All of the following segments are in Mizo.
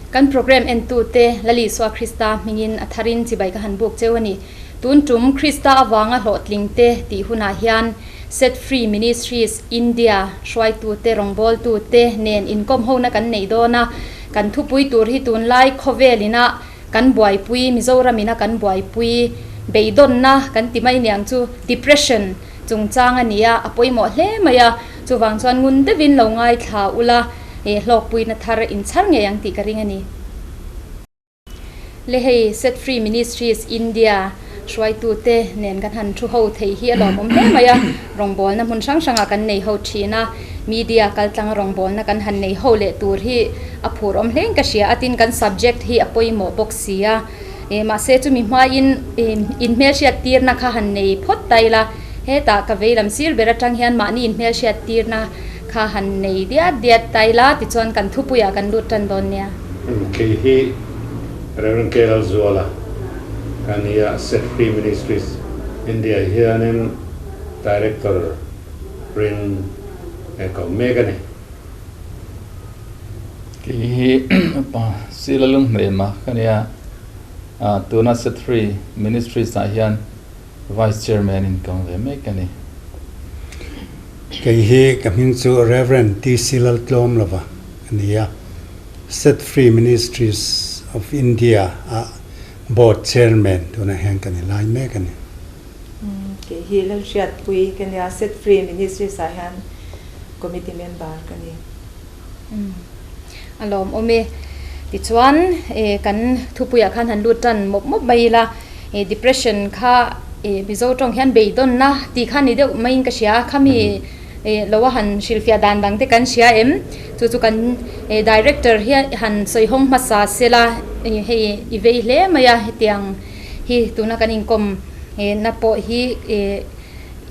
Kan program entute Lal Isua Krista hmingin a tharin chibai ka han buk cheu a ni. Tun tum Krista avanga hlawhtlingte tih hunah hian Set Free Ministries India hruaitute rawngbawltute nen inkawm hona kan neih dawn a. Kan thupui tur hi tunlai khawvel ina kan buaipui, Mizoram ina kan buaipui beidawnna kan ti mai niang chu depression chungchang a ni a, a pawimawh hle mai a. Chuvang chuan ngun deuhin lo ngaithla ula. He hlawkpuina thar inchhar ngei ang tih ka ring a ni. Le hei Set Free Ministries India hruaitute nen kan han thu ho thei hi a lawmawm hle mai a, rawngbawlna hmun hrang hrangah kan nei ho thin a, media kaltlang rawngbawlna kan han nei ho leh tur hi a phur awm hlein ka hria a, tin kan subject hi a pawimawh bawk si a, mahse chumi hmain inhmelhriat tirna kha han nei phawt ta ila, hetah ka veilam sir ber atang hian mahni inhmelhriat tirna Kha han nei diat diat ta ila tichuan kan thupuiah kan lut tan dawn nia. Kei hi Rev. K. Lalzuala ka ni a, Set Free Ministries India hianin Director rin ko mek a ni. Kei hi Upa Sila Lunghnema ka ni a, tuna Set Free Ministries ah hian Vice Chairman in ka awm ve mek a ni. Kei hi ka hming chu Rev. TC Laltlawmlova a ni a, Set Free Ministries of India ah Board Chairman tunah hian ka ni lai mek a ni. Kei hi Lalhriatpui ka ni a, Set Free Ministries ah hian Committee Member ka ni. A lawmawm e. Tichuan kan thupuiah khan han lut tan mawp mawp mai ila, depression kha Mizo tawng hian beidawnna tih kha ni deuh maiin ka hria a, khami lo a han hrilhfiah dan dang te kan hria em? Chu chu kan director hi han sawi hawng hmasa sela hei i vei hle mai a, hetiang hi tuna kan inkawm na pawh hi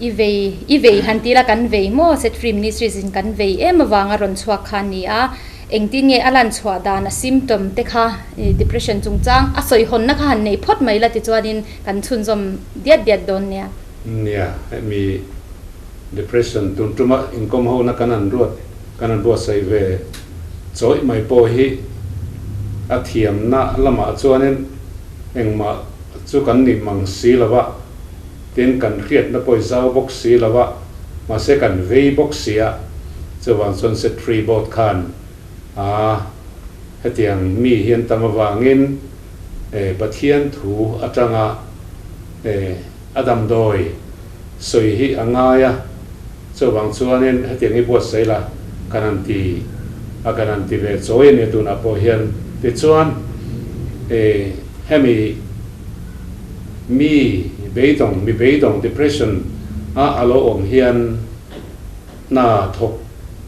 I vei, i vei han ti la kan vei maw? Set Free Ministries in kan vei em avanga rawn chhuak kha a ni a, engtin nge a lan chhuah dan a symptom te kha depression chungchang a sawi hawnna kha han nei phawt mai la tichuanin kan chhunzawm diat diat dawn nia. Nia, hemi depression tun tuma inkawm hona kan han ruat, kan han buatsaih ve chawih mai pawh hi a thiamna lamah chuanin engmah chu kan nih mang si lo va, Tin, kan hriatna pawh i zau bawk si lo a, mahse kan vei bawk si a, chuvang chuan Set Free Board khan a hetiang mi hi an tam avangin e Pathian thu atanga e a damdawi sawi hi a ngai a, chuvang chuanin hetiang hi buatsaih la kan han ti a, kan han ti ve chawi a nia tunah pawh hian. Tichuan e hemi. Mi beidawng, mi beidawng depression a a lo awm hian hna thawk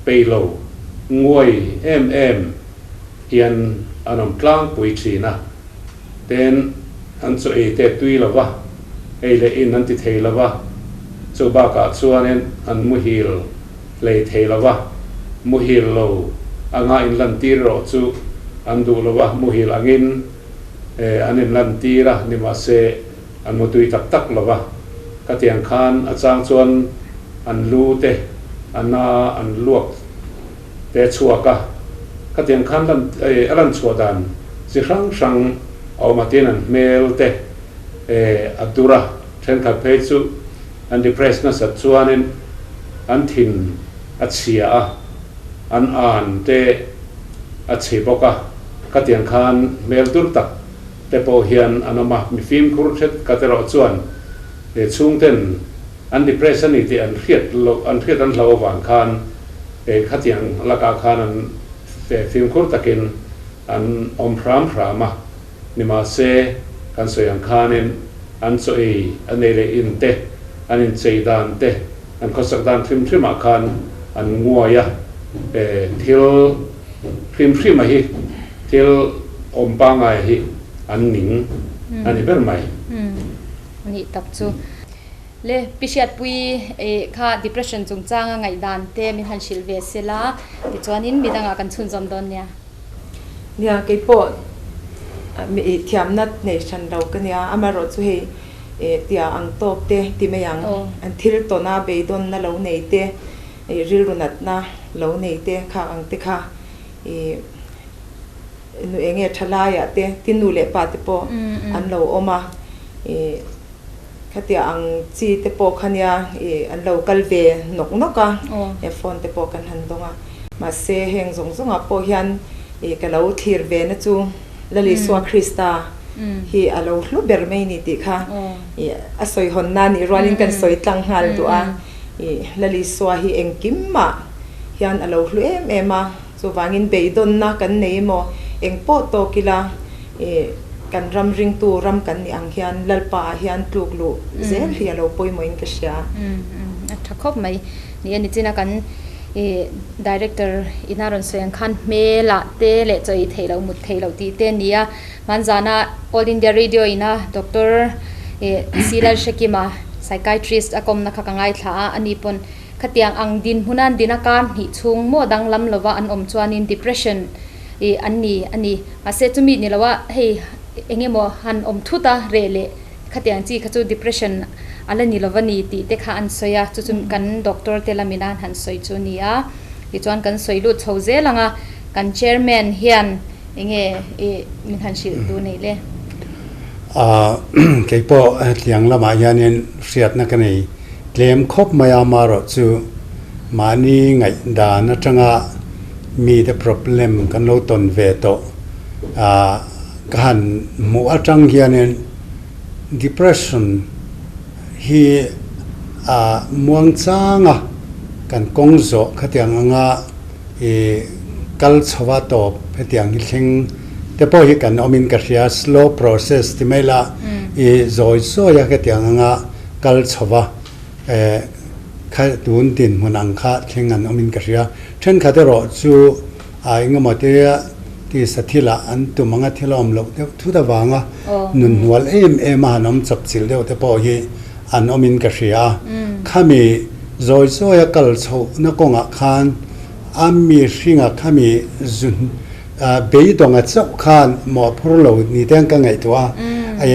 peih lo nguai em em hian an awm tlangpui thin a, ten an chaw ei te tui lo va, ei leh in an ti thei lo va, chu bakah chuanin an muhil hlei thei lo va, muhil lo anga inlantir erawh chu an duh lo va, muhil angin an inlantir a, nimahse an mutui tak tak lo va, khatiang khan a chang chuan an lu te a na an luak te chhuak a, khatiang khan lan a lan chhuah dan chi hrang hrang a awm a, tin an hmel te a dur a, thenkhat phei chu an depress nasat chuanin an thin a chhia a, an an te a chhe bawk a, khatiang khan hmel tur tak te pawh hian an awm a, mi fimkhur hret khat erawh chuan he chhungten an depress a ni tih an hriat loh an hriat an hlau avang khan he khatiang lakah khan an fimkhur takin an awm hram hram a, nimahse kan sawi ang khanin an chaw ei an ei leh in te an inchei dan te an khawsak dan hrim hrimah khan an nguai a, thil hrim hrima hi thil awm pangngai hi an ning a ni ber mai. Nih tak chu. Le Pi Hriatpui kha depression chungchanga ngaihdan te min han hrilh ve se la, tichuanin midangah kan chhunzawm dawn nia. Nia, keipawh thiamna nei hran lo ka nia, amaherawh chu hei tia ang tawk te ti mai ang, an thil tawna beidawnna lo nei te, rilru natna lo nei te kha ang te kha. nu enge thalaiah te tin nu leh pa te pawh an lo awm a ih khatia ang chi te pawh kha nia ih an lo kal ve nawk nawk a he phone te pawh kan han dawng a mahse heng zawng zawngah pawh hian ih ka lo thlir ve na chu Lal Isua Krista hi a lo hlu ber mai ni tih kha ih a sawi hawn na nih rualin kan sawi tlang nghal duh a ih Lal Isua hi engkimah hian a lo hlu em em a. Chuvangin beidawnna kan nei emaw, eng pawh tawk ila ih kan ram ringtu ram kan nih ang hian Lalpa ah hian tluk luh zel hi a lo pawimawhin ka hria. A tha khawp mai. Ni e, nichina kan ih Director ina rawn sawi ang khan hmelah te leh chaw ei theih loh, mut theih loh tih te a ni a. Hmanzana All India Radio ina Doctor ih C Lalhrekima, Psychiatrist a kawmna kha ka ngaithla a, ani pawn Khatiang ang dinhmuna an din a kar hnih chhung maw danglam lova an awm chuanin depression ih an ni a ni. Mahse chumi ni loa hei eng emaw han awm thut a reh leh khatiang chi kha chu depression a la ni lova ni tih te kha an sawi a, chu chu kan doctor te lamin a an han sawi chu a ni a. Tichuan kan sawi lut chho zel ang a, kan chairman hian eng nge ih min han hrilh duh neih le? Keipawh hetiang lamah hianin hriatna ka nei. Tlem khawp mai a amaherawhchu mahni ngaihdan atanga mite problem kan lo tawn ve tawh a ka han hmuh atang hianin depression hi a muang chang a kan kawng zawh khatiang anga ih kal chho a tawp hetiang hi thleng te pawh hi kan awmin ka hria slow process ti mai la ih zawi zawi a khatiang anga kal chho va, eh, kha tun dinhmun ang kha thleng an awmin ka hria. Thenkhat erawh chu a engemaw te tisa thilah an tum anga thil a awm loh deuh thut avanga nun hnual em em a han awm chawp chilh deuh te pawh hi an awmin ka hria a. Khami zawi zawia kal chhohna kawngah khan a mi hringa khami zu beidawnga chauh khan mawhphur lo ni te ang ka ngaihtuah a,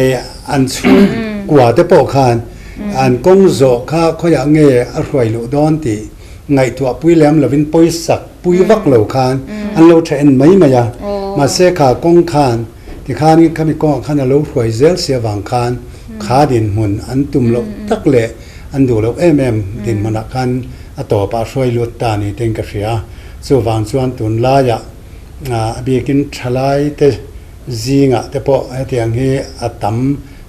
an chhung kua te pawh khan an kawng zawh kha khawiah nge a hruai luh dawn tih ngaihtuah pui lem lovin pawisak pui vak lo khan an lo tha en mai mai a, mahse kha kawng khan tikhan khami kawngah khan a lo hruai zel si avang khan kha dinhmun an tum loh tak leh an duh loh em em dinhmunah khan a tawpah a hruai lut ta ni tein ka hria. Chuvang chuan tunlaiah a biakin thalaite zingah te pawh hetiang hi a tam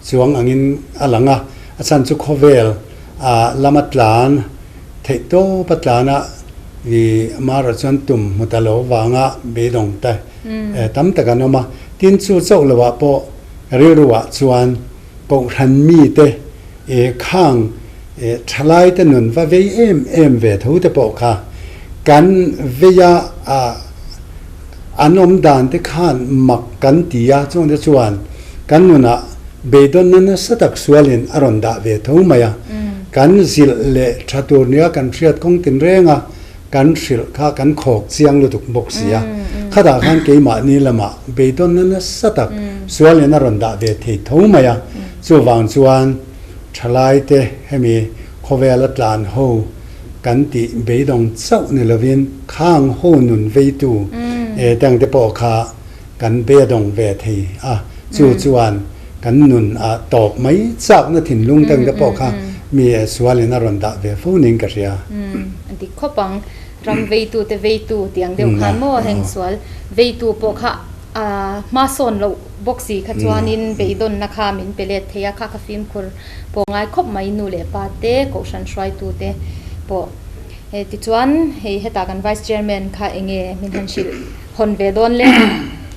chuang angin a lang a, a chhan chu khawvel lama tlan theih tawp a tlana i amaherawh chuan tum hmu ta lo vanga beidawng te tam tak an awm a. Tin chu chauh loah pawh rilruah chuan kohhran mite khang thalaite nun va vei em em ve tho te pawh kha kan vei a, an awm dan te khan mak kan ti a, chungte chuan kan nunah beidawnna nasa tak sualin a rawn dah ve tho mai a, kan zilh leh tha tur nia kan hriat kawng tinreng a, kan hrilh kha kan khawk chiang lutuk bawk si a, khatah khan keimahni lamah beidawnna nasa tak sualin a rawn dah ve thei tho mai a, chuvang chuan thalaite hemi khawvela tlan ho kan tih beidawng chauh ni lovin khang ho nun veitu e tangte pawh kha kan beidawng ve thei a, chu chuan kan nun a tawp mai chakna thinlung tangte pawh kha mi sualin a rawn dah ve fo niin ka hria. A dik khawp ang, ram veitu te veitu tih ang deuh khan maw heng sual veitu pawh kha a hma sawn loh bawk si kha chuanin beidawnna kha min pe let thei a, kha kha fimkhur pawh ngai khawp mai nu leh pa te, kohhran hruaitu te pawh. Tichuan hei hetah kan Vice Chairman kha eng nge min han hrilh hawn ve dawn le?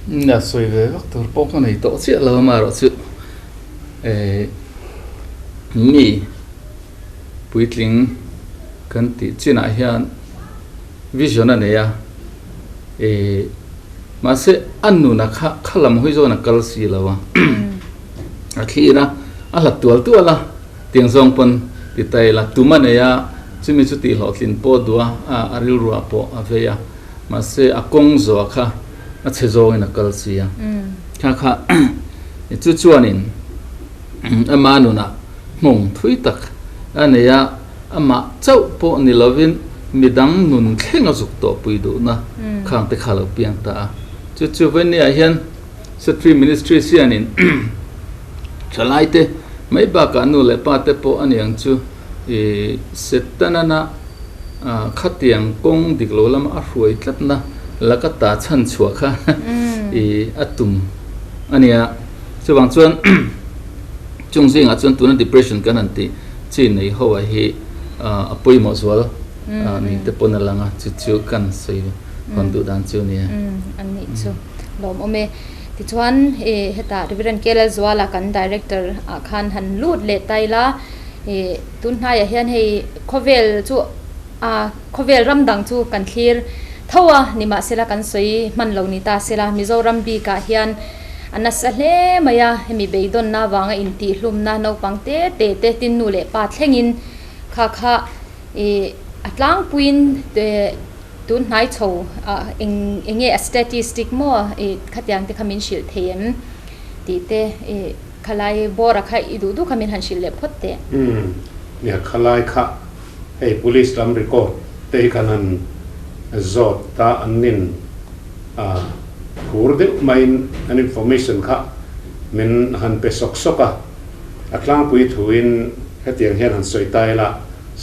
Nia sawi ve vak tur pawh ka nei tawh chiah lo amaherawh chu mi puitling kan tih chinah hian vision a nei a mahse a nuna kha kha lam hawi zawn a kal si lo a a thlir a a hlat tual tual a tiang zawng pawn ti ta ila tum a nei a chumi chu tih hlawhtlin pawh duh a a rilruah pawh a vei a mahse a kawng zawh kha a chhe zawngin a kal si a kha kha chu chuanin ama nunah hmawng thui tak a nei a amah chauh pawh ni lovin midang nun thleng a zuk tawh pui duhna khang te kha a lo piang ta a. Chu chu vawinia hian Satri Ministries hianin thalaite mai bakah nu leh pa te pawh a niang chu ih Setanana khatiang kawng dik lo lama a hruai tlatna laka ta chhan chhuah kha ih a tum a nia. Chuvang chuan chung zingah chuan tuna depression kan han tih chi nei ho ah hi a pawimawh zual ni te pawn a lang a, chu chu kan sawi hawn duh dan chu a nia. An nih chu lawm awm e. Tichuan hetah Reverend K Lalzuala kan Director ah khan han lut leh ta ila, tun hnaiah hian hei khawvel chu khawvel ram dang chu kan thlir tho a, nimahsela kan sawi hman lo ni ta sela Mizoram bikah hian A nasa hle mai a, hemi beidawnna avanga intihhlumna naupang te te te tin nu leh pa thlengin kha kha ih a tlangpuiin tun hnai chho ah eng eng nge a statistic maw ih khatiang te kha min hrilh thei em tih te ih khalai bawra kha i duh duh kha min han hrilh leh phawt teh. Umm nia khalai kha hei police lam record te hi khan han zawt ta an nin a phur deuh maiin an information kha min han pe sawk sawk a, a tlangpui thuin hetiang hian han sawi ta ila,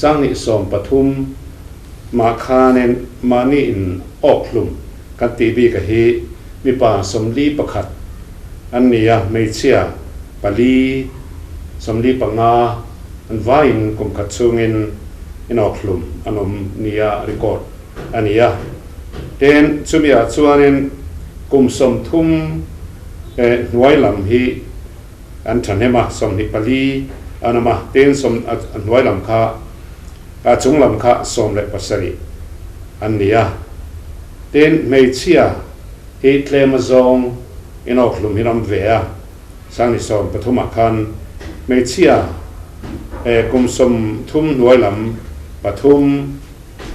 Sanghnih 13 mah khanin mahni in awk hlum kan tih bik a hi mipa 41 an ni a, hmeichhia pali 45 an vaiin kum khat chhungin inawk hlum an awm nia record a ni a. Tin, chumiah chuanin kum 30 hnuai lam hi an thahnem a, 24 an awm a, tin sawm a hnuai lam kha a chung lam kha 17 an ni a. Tin, hmeichhia hi tlem azawng inawkhlum hi an awm ve a, Sangni 13 ah khan hmeichhia kum 30 hnuai lam pathum,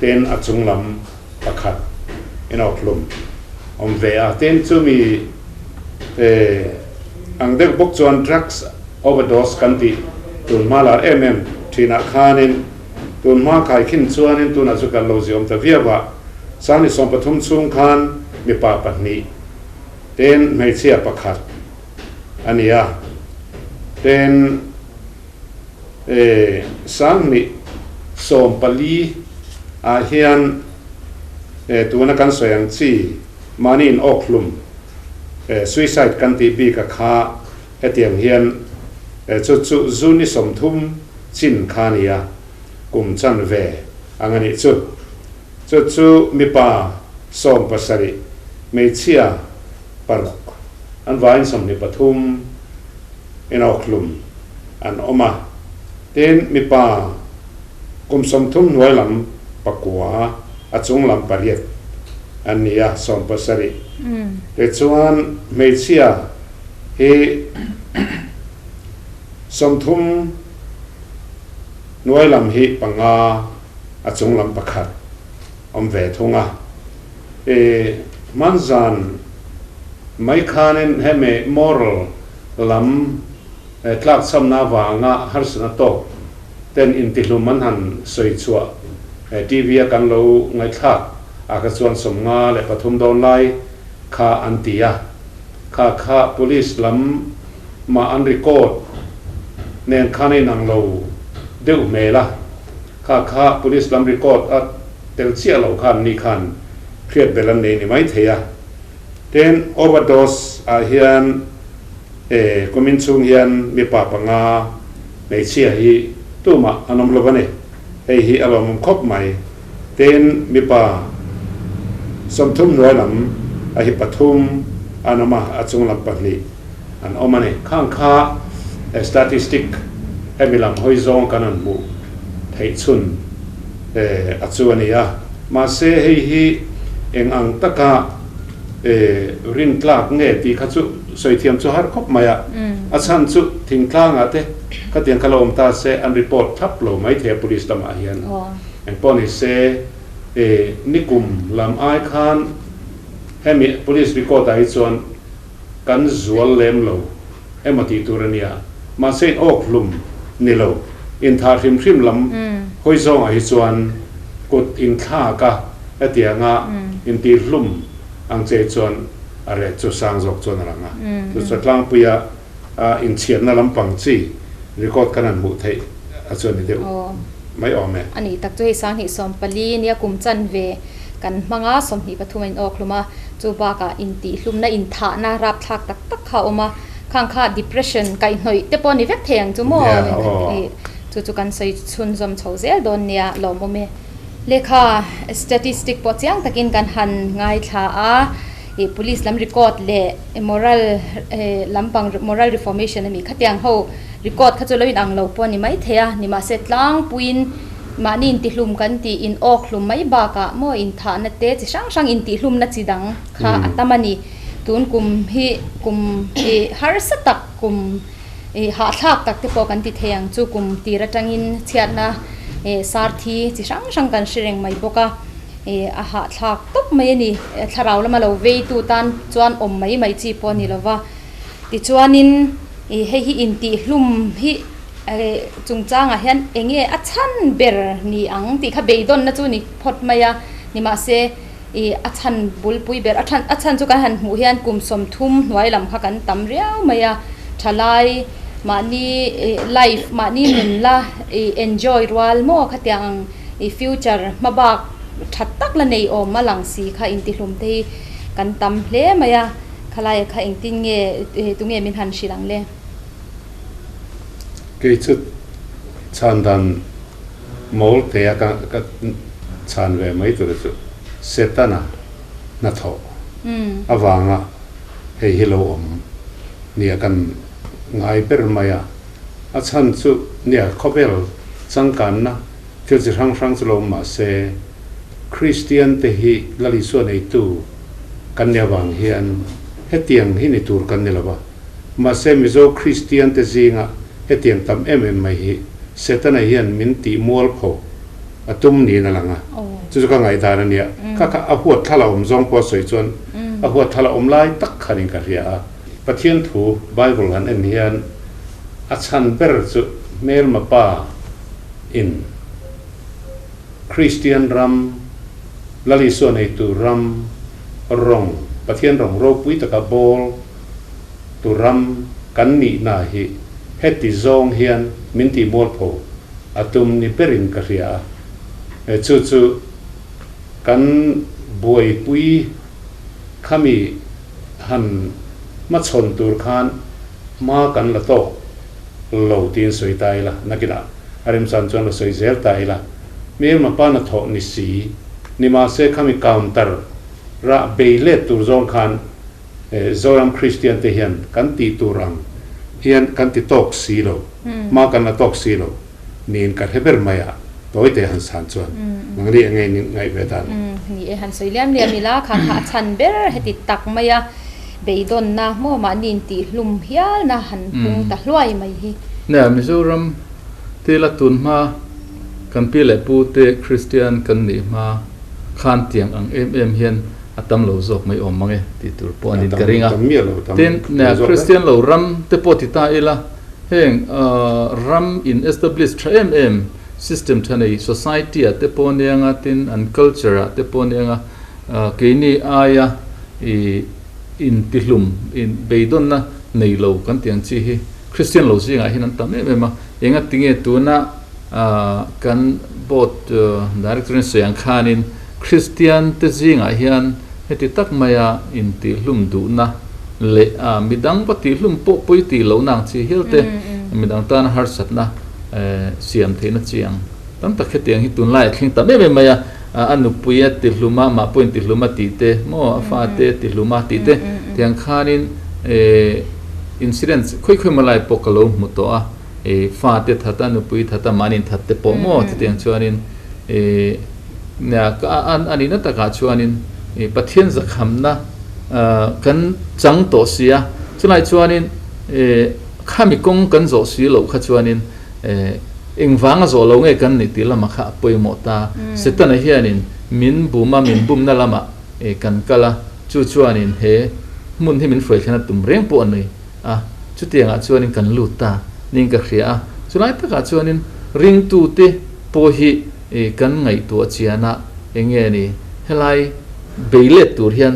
Tin a chung lam pakhat inawkhlum awm ve a, tin chumi ang deuh bawk chuan drugs overdose kan tih tun hma lar em em thinah khanin tun hma khaikhin chuanin tunah chu kan lo ziawm ta viau a, Sangni 13 chhung khan mipa pahnih tin hmeichhia pakhat a ni a, tin. Sanghnih 14 ah hian tuna kan sawi ang chi mahni in awk hlum suicide kan tih bik a kha hetiang hian chu chu zu ni 30 chin kha a ni a, kum chanve ang a nih chu. Chu chu mipa 17 hmeichhia paruk an vaiin 23 inawkhlum an awm a, tin mipa kum 30 hnuai lam pakua a chung lam pariat an ni a, 17. Tichuan hmeichhia hi 30 hnuai lam hi panga a chung lam pakhat awm ve thung a. Hmanzan mai khanin hemi moral lam tlakchhamna avanga harsatna tawk ten intihlum an han sawi chhuah TV a kan lo ngaihthlak ah kha chuan 53 dawn lai kha an ti a, kha kha police lam mah an record nen khan a inang lo deuh hmel a, kha kha police lam record a tel chiah loh khan ni khan hriat belh an nei ni mai thei a. Tin, overdose ah hian kumin chhung hian mipa panga hmeichhia hi tumah an awm lo a ni. Hei hi a lawmawm khawp mai. Tin, mipa 30 hnuai lam a hi pathum an awm a, a chung lam pahnih an awm a ni. Khang kha statistic hemi lam hawi zawng kan han hmuh theih chhun a chu a ni a. Mahse hei hi eng ang taka rin tlak nge tih kha chu sawi thiam chu har khawp mai a. A chhan chu thingtlangah te khatiang kha lo awm ta se an report thlap lo mai thei a police lamah hian. Engpawh ni se nikum lam ai khan hemi police record ah hi chuan kan zual lem lo emaw tih tur a nia. Mahse in awk hlum ni lo, intha hrim hrim lam hawi zawngah hi chuan kut inthlak a hetianga intih hlum ang che chuan a rate chu sang zawk chuan a lang a. Chu chu tlangpuia inchhiatna lampang chi record kan han hmuh theih a chuan ni deuh mai awm e. A nih tak chu hei 2014 nia kum chanve kan hmang a, 23 a in awk hlum a, chu bakah intihhlumna inthahna rapthlak tak tak kha a awm a, khang kha depression kaihhnawih te pawh a ni vek thei ang chu maw? Chu chu kan sawi chhunzawm chho zel dawn nia lawmawm e. Lehkha statistic pawh chiang takin kan han ngaithla a, ih police lam record leh moral lampang moral reformation ami khatiang ho record kha chu lo inang lo pawh a ni maithei a, nimahse tlangpuiin mahni intihlum kan tih in awk hlum mai bakah maw inthahna te chi hrang hrang intihlumna chi dang kha a tam a ni. Tun kum hi kum ih harsa tak kum. Ih hahthlak tak te pawh kan ti thei ang chu kum tir atangin chhiatna ih sar thi chi hrang hrang kan hre reng mai bawk a, ih a hahthlak tawp mai a ni. Thlarau lama lo vei tu tan chuan awm mai mai chi pawh a ni lo va. Tichuanin ih hei hi intihhlum hi ih chungchangah hian eng nge a chhan ber ni ang tih kha beidawnna chu ni phawt mai a, nimahse Ih a chhan bulpui ber a than a chhan chu kan han hmuh hian kum 30 hnuai lam kha kan tam riau mai a, thalai mahni ih life mahni nun la ih enjoy rual maw khatiang ang ih future hma bak that tak la nei awm a lang si kha intihlum te hi kan tam hle mai a, khalaia kha engtin nge ih tunge min han hrilh ang le? Kei chu chhan dan Mawl tea ka ka chhan ve mai tur chu Setana hnathawh avanga hei hi lo awm nia kan ngai ber mai a, a chhan chu nia khawvel changkanna thil chi hrang hrang chu lo awm mah se Kristian te hi Lal Isua neitu kan ni avang hian hetiang hi ni tur kan ni lo va, mahse Mizo Kristian te zinga Hetiang tam em em mai hi Setana hian min tih mualpho a tum niin a lang a, chu chu ka ngaihdan a nia. Kha kha a huat thla la awm zawng pawh a sawi chuan a huat thla la awm lai tak khanin ka hria a. Pathian thu Bible han en hian a chhan ber chu hmelma pa in Kristian ram, Lal Isua neitu ram rawng, Pathian rawng ropui taka bawl tu ram kan nihna hi heti zawng hian min tih mualpho a tum ni berin ka hria a, chu chu kan buaipui khami han hmachhawn tur khan hma kan la tawk lo tiin sawi ta ila, nakinah a remchan chuan la sawi zel ta ila, hmelma pa hnathawh ni si, nimahse khami counter rah bei let tur zawng khan Zoram Kristian te hian kan tih tur ang hian kan ti tawk si lo, hma kan la tawk si lo niin ka hre ber mai a, tawi te han san chuan nang ni enge in ngaih ve dan? Ni e, han sawi liam liam ila kha kha a chhan ber heti tak mai a, beidawnna maw mahni intih hlum hialna han pung ta hluai mai hi. Nia, Mizoram te la tun hma kan pi leh pu te Kristian kan nih hma khan tiang ang em em hian a tam lo zawk mai awm mang e tih tur pawh a nin ka ring a. Tin, Kristian lo ram te pawh ti ta ila, heng ram in establish tha em em system tha nei society ah te pawh aniang a, tin an culture ah te pawh aniang a, keini aia i intihlum, beidawnna nei lo kan tih ang chi hi Kristian lo zingah hian an tam em em a. Engatinge tuna kan board director in sawi ang khanin Kristian te zingah hian heti tak maia intihhlum duhna leh midang va tihhlum pawh pawi tih lohna ang chi hial te, midang tana harsatna siam theihna chi ang tam tak hetiang hi tunlaiah thleng tam em em mai a, a nupui a tihlum a, amah pawh intihlum a tih te maw, a fate a tihlum a tih te tiang khanin incident khawi khawi hma lai pawh ka lo hmu tawh a, fate that a, nupui that a, mahni inthat te pawh maw chutiang chuanin. Nia, a nihna takah chuanin Pathian zakhamna kan chang tawh si a, chulai chuanin khami kawng kan zawh si loh kha chuanin engvanga zawh lo nge kan nih tih lamah kha a pawimawh ta. Setana hianin min bum a, min bumna lamah kan kal a, chu chuanin he hmun hi min hruai thlen a tum reng pawh a ni a, chutiangah chuanin kan lut ta niin ka hria a, chulai takah chuanin ringtute pawh hi kan ngaihtuah chian a, eng nge ni helai bei let tur hian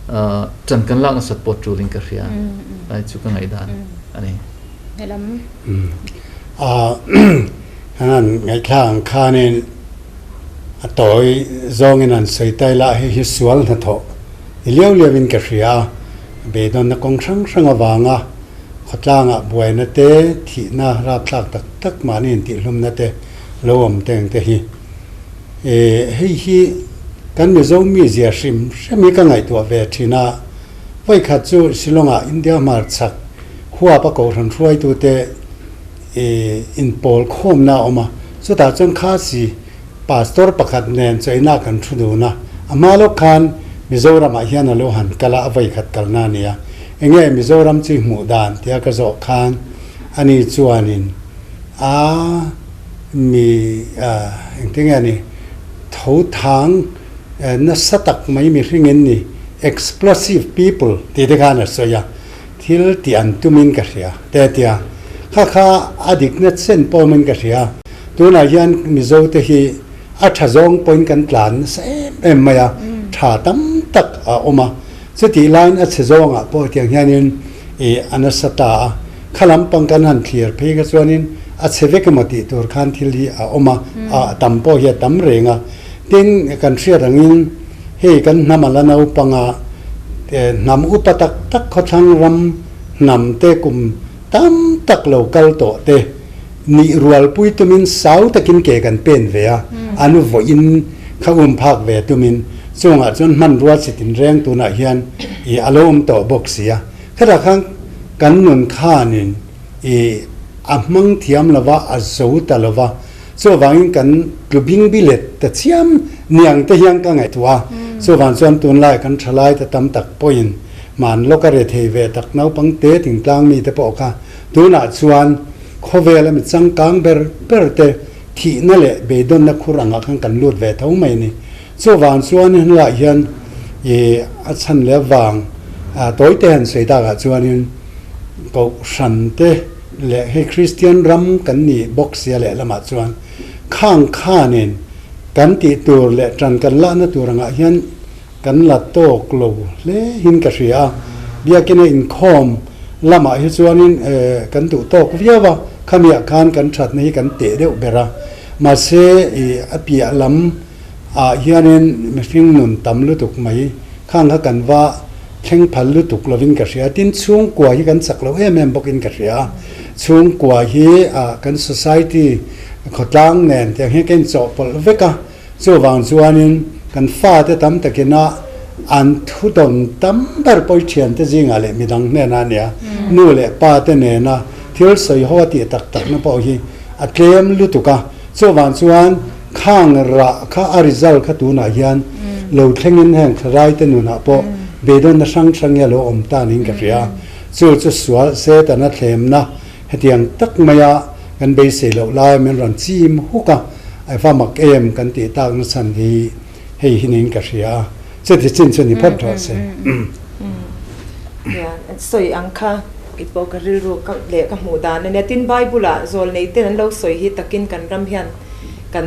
Ṭan kan lak nasat pawh ṭulin ka hria. Ai chu ka ngaihdan a ni. Helam. Kan han ngaihthlak ang khanin a tawi zawngin han sawi ta ila hei hi sual hnathawh ni liau liauin ka hria a, beidawnna kawng hrang hrang avanga khawtlangah buaina te, thihna rapthlak tak tak mahni intihlumna te lo awm teng te hi. Hei hi kan Mizo mizia hrim hrim hi ka ngaihtuah ve thin a, vawikhat chu Shillong-ah India hmarchhak huap a kohhran hruaitute inpawl khawmna a awm a, chutah chuan Khasi pastor pakhat nen chaina kan thu dun a, a hma lawk khan Mizoramah hian a lo han kal a, a vawikhat kalna a ni a, enge Mizoram chu i hmuh dan tia ka zawh khan ani chuanin a Mi engtin nge ni tho thang nasa tak mai mihring in ni, explosive people tih te khan a sawi a, thil tih an tumin ka hria te tia kha kha a dikna chen pawmin ka hria. Tunah hian Mizo te hi a tha zawng pawhin kan tlan nasa em em mai a, tha tam tak a awm a, chutih laiin a chhe zawngah pawh tiang hianin ih a nasa ta a. Kha lampang kan han thlir phei kha chuanin a chhe vek emaw tih tur khan thil hi a awm a, a tam pawh hi a tam reng a. Tin, kan hriat angin hei kan hnam a la naupanga hnam upa tak tak khawthlang ram hnam te kum tam tak lo kal tawh te nih rualpui tumin sau takin ke kan pen ve a, an vawiin kha um phak ve tumin chungah chuan hmanrua chi tinreng tunah hian ih a lo awm tawh bawk si a. Khatah khan kan nun khanin i a hmang thiam lo va, a zo ta lo va, chuvangin kan tlu bing bi let ta chiam niang te hian ka ngaihtuah a. Chuvang chuan tunlai kan thalai te tam tak pawhin hman lawk a re thei ve tak naupang te tingtlang mi te pawh kha tunah chuan khawvel a mi changkang ber ber te thihna leh beidawnna khur angah khan kan lut ve tho mai a ni. Chuvang chuan hnuaiah hian i a chhan leh vang tawi te han sawi takah chuanin Kohhran te leh hei Kristian ram kan nih bawk sia leh lamah chuan khang khanin kan tih tur leh tan kan lahna tur angah hian kan la tawk lo hle hin ka hria a. Biakina inkhawm lamah hi chuanin kan duh tawk viau a, khamiah khan kan thatna hi kan teh deuh ber a. Mahse i a piah lam ah hianin mihring nun tam lutuk mai khang kha kan va thleng phal lutuk lovin ka hria. Tin, chhungkua hi kan chak lo em em bawkin ka hria a. Chhungkua hi ah kan society khawtlang nen tiang hian ka inchawhpawlh vek a. Chuvang chuanin kan fate tam takina an thudawn tam ber pawi thiante zingah leh midang hnenah a nia. Nu leh pa te nena thil sawi ho a tih tak takna pawh hi a tlem lutuk a. Chuvang chuan Khang rah kha a result kha tunah hian lo thlengin heng thlalai te nunah pawh beidawnna hrang hrang hi a lo awm ta niin ka hria. Chu chu sual Setana thlemna hetiang tak maia kan beisei loh lai min rawn chim huk a, a va mak em kan tih takna chhan hi hei hi niin ka hria a. Chuti chin chu ni phawt rawh se. Nia, sawi ang kha i pawh ka rilru ka leh ka hmuh dan a nia. Tin, Bible-ah zawlnei ten an lo sawi hi takin kan ram hian kan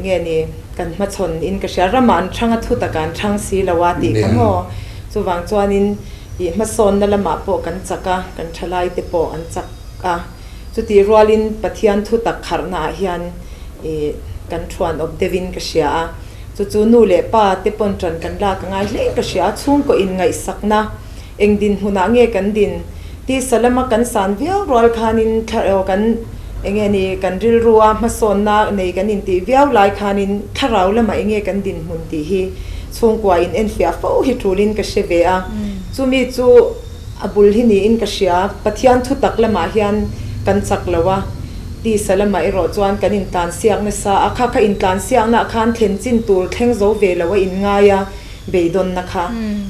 nge ni kan hmachhawn in ka hria ramah an thang a thu takah an thang si lo a tih kha maw chuvang chuanin ih hmasawnna lamah pawh kan chak a kan thalai te pawh an chak a chutih rualin Pathian thu tak kharhna ah hian ih kan thuan awp deuh in ka hria a chu chu nu leh pa te pawn tan kan lak a ngai hle in ka hria a chhungkaw in ngaihsakna eng dinhmunah nge kan din Tisa lama kan san viau rual khanin thlarau kan enge ni kan rilrua hmasawnna nei kan intih viau lai khanin thlarau lama enge kan dinhmun tih hi chhungkua in enfiah fo hi tulin ka hre ve a. Chumi chu a bul hi niin ka hria. Pathian thutak lamah hian kan chak lo a, tisa lamah erawh chuan kan intlansiak nasa a, kha kha intlansiaknaah khan thlen chin tur thleng zo ve lo a inngai a. Beidawnna kha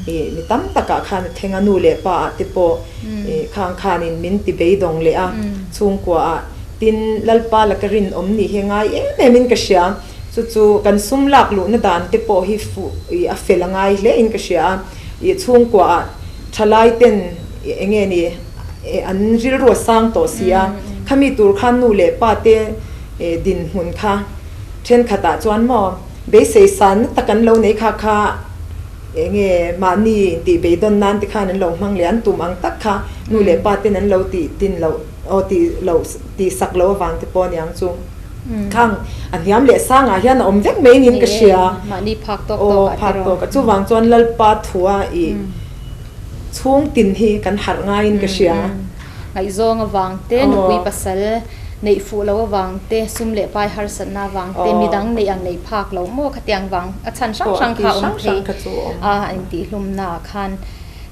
ih mi tam takah khan a thleng a, nu leh pa ah te pawh ih khang khanin min ti beidawng leh a, chhungkua ah tin Lalpa laka rinawm nih hi a ngai em em in ka hria, chu chu kan sum lak luhna dan te pawh hi fuh ih a fel a ngai hle in ka hria a, ih chhungkua ah thalai ten ih eng nge ni an rilru a sang tawh si a, khami tur khan nu leh pa te ih dinhmun kha thenkhatah chuan maw. Beisei sanna tak an lo nei kha kha Enge mahni intih beidawn nan te khan an lo hmang leh an tum ang tak kha nu leh pa ten an lo tih tin loh aw tih loh tih sak loh avang te pawh aniang chu khang a hniam leh sangah hian a awm vek mai niin ka hria. Mahni phak tawk tawk ah te rawh. Phak tawk chuvang chuan Lalpa thua ih chhung tin hi kan harh ngaiin ka hria. Ngaihzawng avang te, nupui pasal neih fuh loh avang te, sum leh pai harsatna avang te, midang neih ang neih phak loh maw khatiang vang a chhan hrang hrang kha a awm thei a intihhlumna ah khan.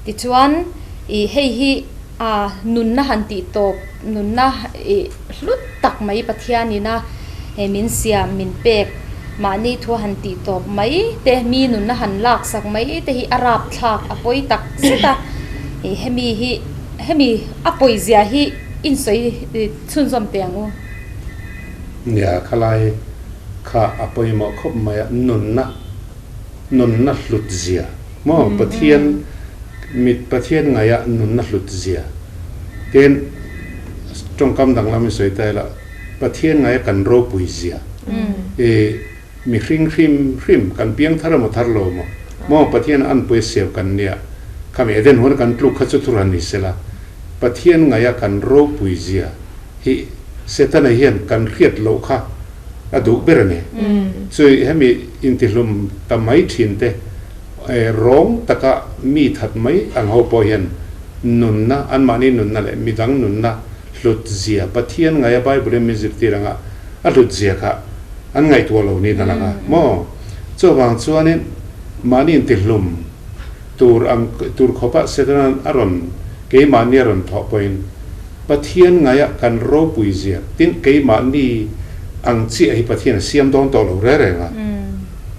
Tichuan ih hei hi a nunna han tih tawp nunna ih hlut tak mai Pathianina min siam min pek mahni thu han tih tawp mai te mi nunna han laksak mai te hi a rapthlak a pawi tak zet a ih hemi hi Hemi a pawizia hi insawi chhunzawm teh ang u. Nia, khalai kha a pawimawh khawp mai a, nunna, nunna hlut zia maw? Pathian mit, Pathian ngaia nunna hlut zia. Tin, tawngkam danglam in sawi ta ila, Pathian ngaia kan ropui zia. I Mihring hrim hrim kan piang thar emaw thar lo maw? Maw Pathian a anpui a siam kan nia. Khami Eden huan kan tluk kha chu thur han ni sela. Pathian ngaia kan ropui zia hi Setana hian kan hriat loh kha a duh ber a ni. Chui hemi intihlum ta mai thin te rawng taka mi that mai ang ho pawh hian nunna, anmahni nunna leh midang nunna hlut zia Pathian ngaia Bible in min zirtir anga a hlut zia kha an ngaihtuah lo niin a lang a maw? Chuvang chuanin mahni intihlum tur ang tur khawpa Setana'n a rawn keimahni a rawn thawh pawhin Pathian ngaia kan ropui zia tin keimahni ang chiah hi Pathian a siam dawn tawh lo reng reng a.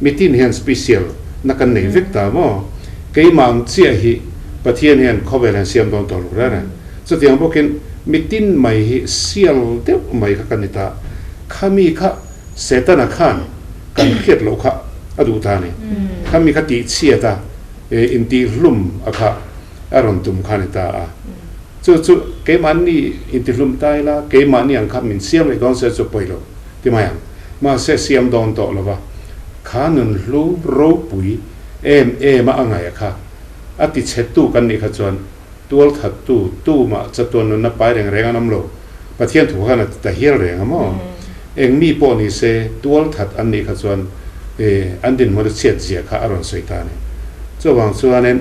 Mitin hian special na kan nei vek ta maw? Keimah ang chiah hi Pathian hian khawvel hian siam dawn tawh lo reng reng. Chutiang bawkin mitin mai hi sial deuh mai kha kan ni ta. Khami kha Setana khan kan hriat loh kha a duh ta a ni. Khami kha tihchhiat a, intihhlum a kha a rawn tum kha a ni ta a. Chu chu keimahni intihlum ta ila, keimahni ang kha min siam leh dawn se chu pawi lo ti mai ang. Mahse siam dawn tawh lo va, kha nunhlu ropui em em a a ngaih a kha a tichhetu kan nih kha chuan Tualthattu, tumah chatuan nunna pai reng reng an awm lo. Pathian thu khan a ti ta hial reng a maw? Eng mi pawh ni se, tualthat an nih kha chuan an dinhmun a chhiat zia kha a rawn sawi ta a ni. Chuvang chuanin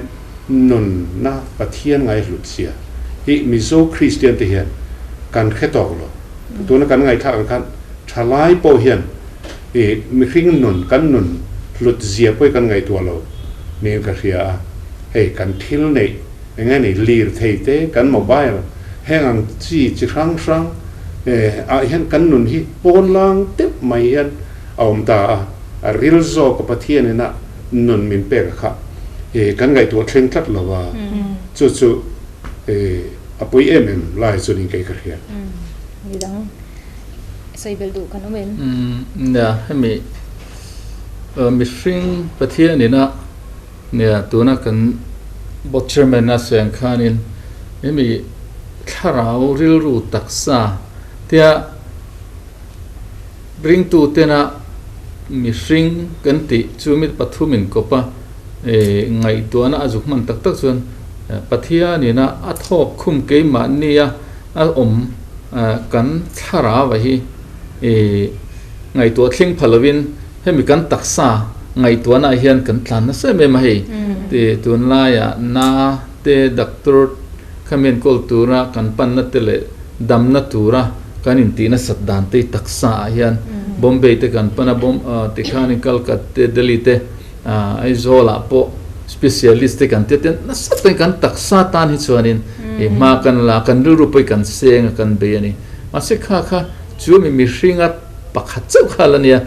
nunna Pathian ngaihhlut zia hi Mizo Kristian te hian kan hre tawk lo. Tuna kan ngaihthlak ang khan thalai pawh hian mihring nun, kan nun hlut zia pawh hi kan ngaihtuah lo niin ka hria a. Hei kan thil neih eng nge ni lirthei te kan mobile heng ang chi chi hrang hrang ah hian kan nun hi pawn lang deuh mai hian a awm ta a, a ril zawk a Pathian ina nun min pek a kha kan ngaihtuah thleng tlat lo a, chu chu a pui em em lai chu niin kei ka hria. Midang sawi belh duh kan awm em? Nia hemi mihring Pathian ina Nia, tuna kan Board Chairman a sawi ang khanin hemi thlarau rilru taksa tia ringtu tena mihring kan tih chu mi pathum inkawp a, ngaihtuahna a zuk hman tak tak chuan Pathianina a thawk khum keimahnia a awm kan thlarau a hi ngaihtuah thleng pha lovin Hemi kan taksa ngaihtuahna ah hian kan tlan nasa em em a hei. Ti tunlaiah na te doctor kha mi enkawl tura kan panna te leh damna tura kan intih nasat dan te hi taksa ah hian Bombay te kan pan a Bom tikhanin Calcutta te Delhi te Aizawl ah pawh specialist te kan tia te nasa takin kan taksa tan hi chuanin hma kan la a kan rilru pawh hi kan seng a kan bei a ni. Mahse kha kha chu mi mihringa Pakhat chauh kha la nia,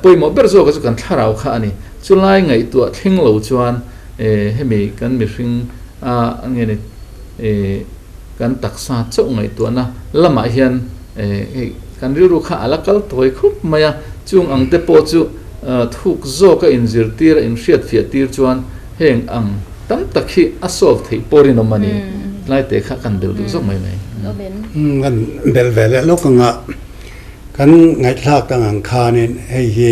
pawimawh ber zawk chu kan thlarau kha a ni. Chulai ngaihtuah thleng lo chuan hemi kan mihring a nge ni kan taksa chauh ngaihtuahna lamah hian hei kan rilru kha a la kal tawi khup mai a. Chung ang te pawh chu thuk zawka inzirtir a inhriatfiah tir chuan heng ang tam tak hi a solve theih pawh rinawm a ni. Tlai te kha kan belh duh zawk mai mai. Kan belh ve leh lawk anga. Kan ngaihthlak ang ang khanin hei hi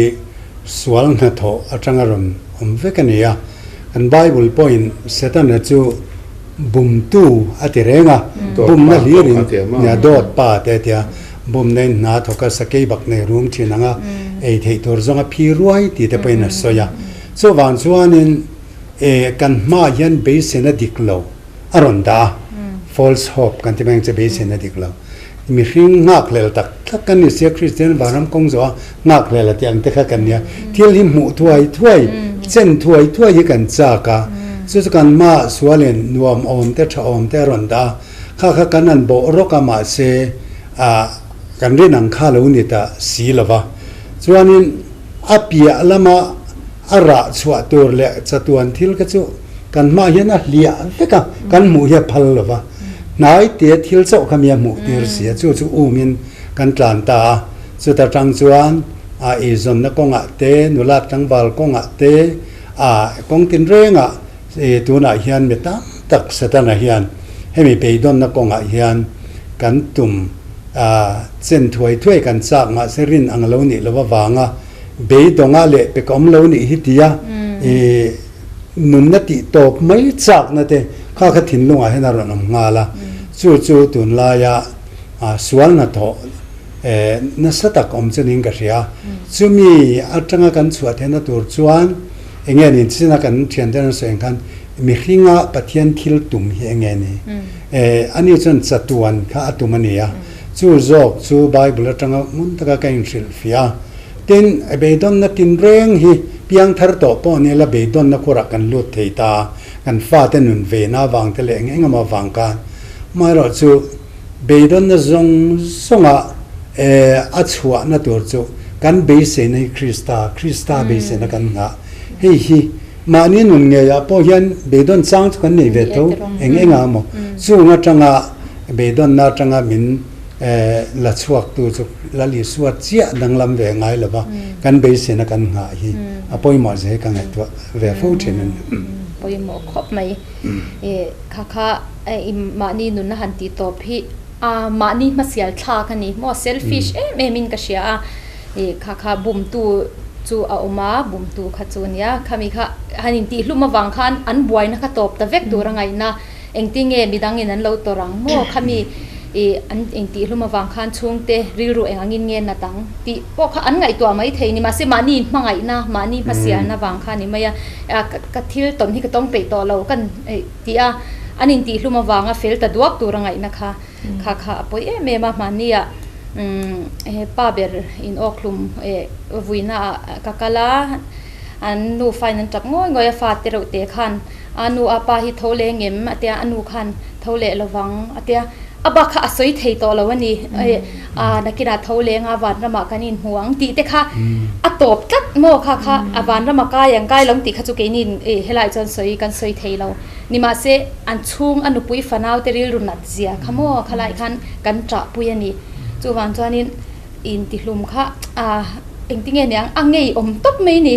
sual hnathawh atanga rawn awm vek a ni a. Kan Bible pawhin Setana chu bumtu a ti reng a, bumna hlirin nia dawt pa te a ti a, bumna in hna thawk a sakei bak nei rum thin ang a, ei theih tur zawnga phi ruai tih te pawhin a sawi a. Chuvang chuanin e kan hmaah hian beiseina dik lo a rawn dah a, false hope kan ti mai ang che beiseina dik lo. Mihring nghakhlel tak tak kan ni sia, Kristian vanram kawng zawh a nghakhlel a tih ang te kha kan nia. Thil hi hmuh thuai thuai, chen thuai thuai hi kan chak a, chu chu kan hmaah sualin nuam awm te tha awm te a rawn dah a, kha kha kan han bawh rawk a mahse ah kan rin ang kha lo ni ta si lo va. Chuanin a piah lama a rah chhuah tur leh chatuan thil kha chu kan hmaah hian a hliah vek a, kan hmuh hi a phal lo va. Hnai te thil chauh kha mi a hmuh tir si a, chu chu umin kan tlan ta a. Chuta tang chuan a eizawnna kawngah te, nula tlangval kawngah te, a kawng tinrengah tunah hian mi tam tak Setana hian hemi beidawnna kawngah hian kan tum a chen thuai thuai kan chak mahse rin ang lo nih lo avanga beidawnga leh pek awm lo nih hi tia i nunna tih tawp mai chakna te kha kha thinlungah hian a rawn awm nghal a, chu chu tunlaia sual hnathawh nasa tak awm chu niin ka hria. Chumi atanga kan chhuah theihna tur chuan eng nge ni china kan thiante an sawi ang khan mihringa Pathian thil tum hi eng nge ni? Ani chuan chatuan kha a tum a ni a, chu zawk chu Bible atanga ngun taka ka inhrilhfiah a. Tin, beidawnna tinreng hi piangthar tawh pawh ni la beidawnna khurah kan lut thei ta a, kan fate nun veina avang te leh eng eng emaw avang khan. Amaherawhchu, beidawnna zawng zawnga a chhuahna tur chu kan beiseina hi Krista, Krista beiseina kan nghah. Hei hi mahni nun ngeiah pawh hian beidawn chang chu kan nei ve tho eng engah emaw. Chung atanga beidawnna atanga min la chhuaktu chu Lal Isua chiah danglam ve ngai lova kan beiseina kan nghah hi a pawimawh zia hi ka ngaihtuah ve fo thin a ni. Pawimawh khawp mai. Kha kha mahni nunna han tih tawp hi a mahni hmasial thlak a ni maw selfish em em in ka hria a kha kha bumtu chu a awm a bumtu kha chu a nia khami kha han intih hlum avang khan an buaina kha tawp ta vek tur a ngaihna Engtinge midangin an lo tawrh ang maw? Khami i an intih hlum avang khan chhungte rilru eng angin nge nat ang tih pawh kha an ngaihtuah mai thei ni. Mahse mahni hmangaihna, mahni hmasialna vang kha a ni mai a. Ka thil tawn hi ka tawng peih tawh lo kan ti a, an intih hlum avanga fel ta duak tur a ngaihna kha kha kha a pawi em em a. Mahnia he pa ber in awk hlum vuina ah ka kal a, an nufa in an tap ngawi ngawi a, fate reuh te khan A nu a pa hi tho leh ngem a tia, a nu khan tho leh lovang a tia, a bak kha a sawi thei tawh lo a ni. A nakinah tho leh anga vanramah kan inhmu ang tih te kha a tawp tlat maw kha kha a vanrama kai ang kai lo tih kha chu keini helaiah chuan sawi kan sawi thei lo. Nimahse an chhung a nupui fanau te rilru nat zia kha maw khalai khan kan ṭahpui a ni. Chuvang chuanin Intihlum kha a engtinge niang a ngei awm tawp mai ni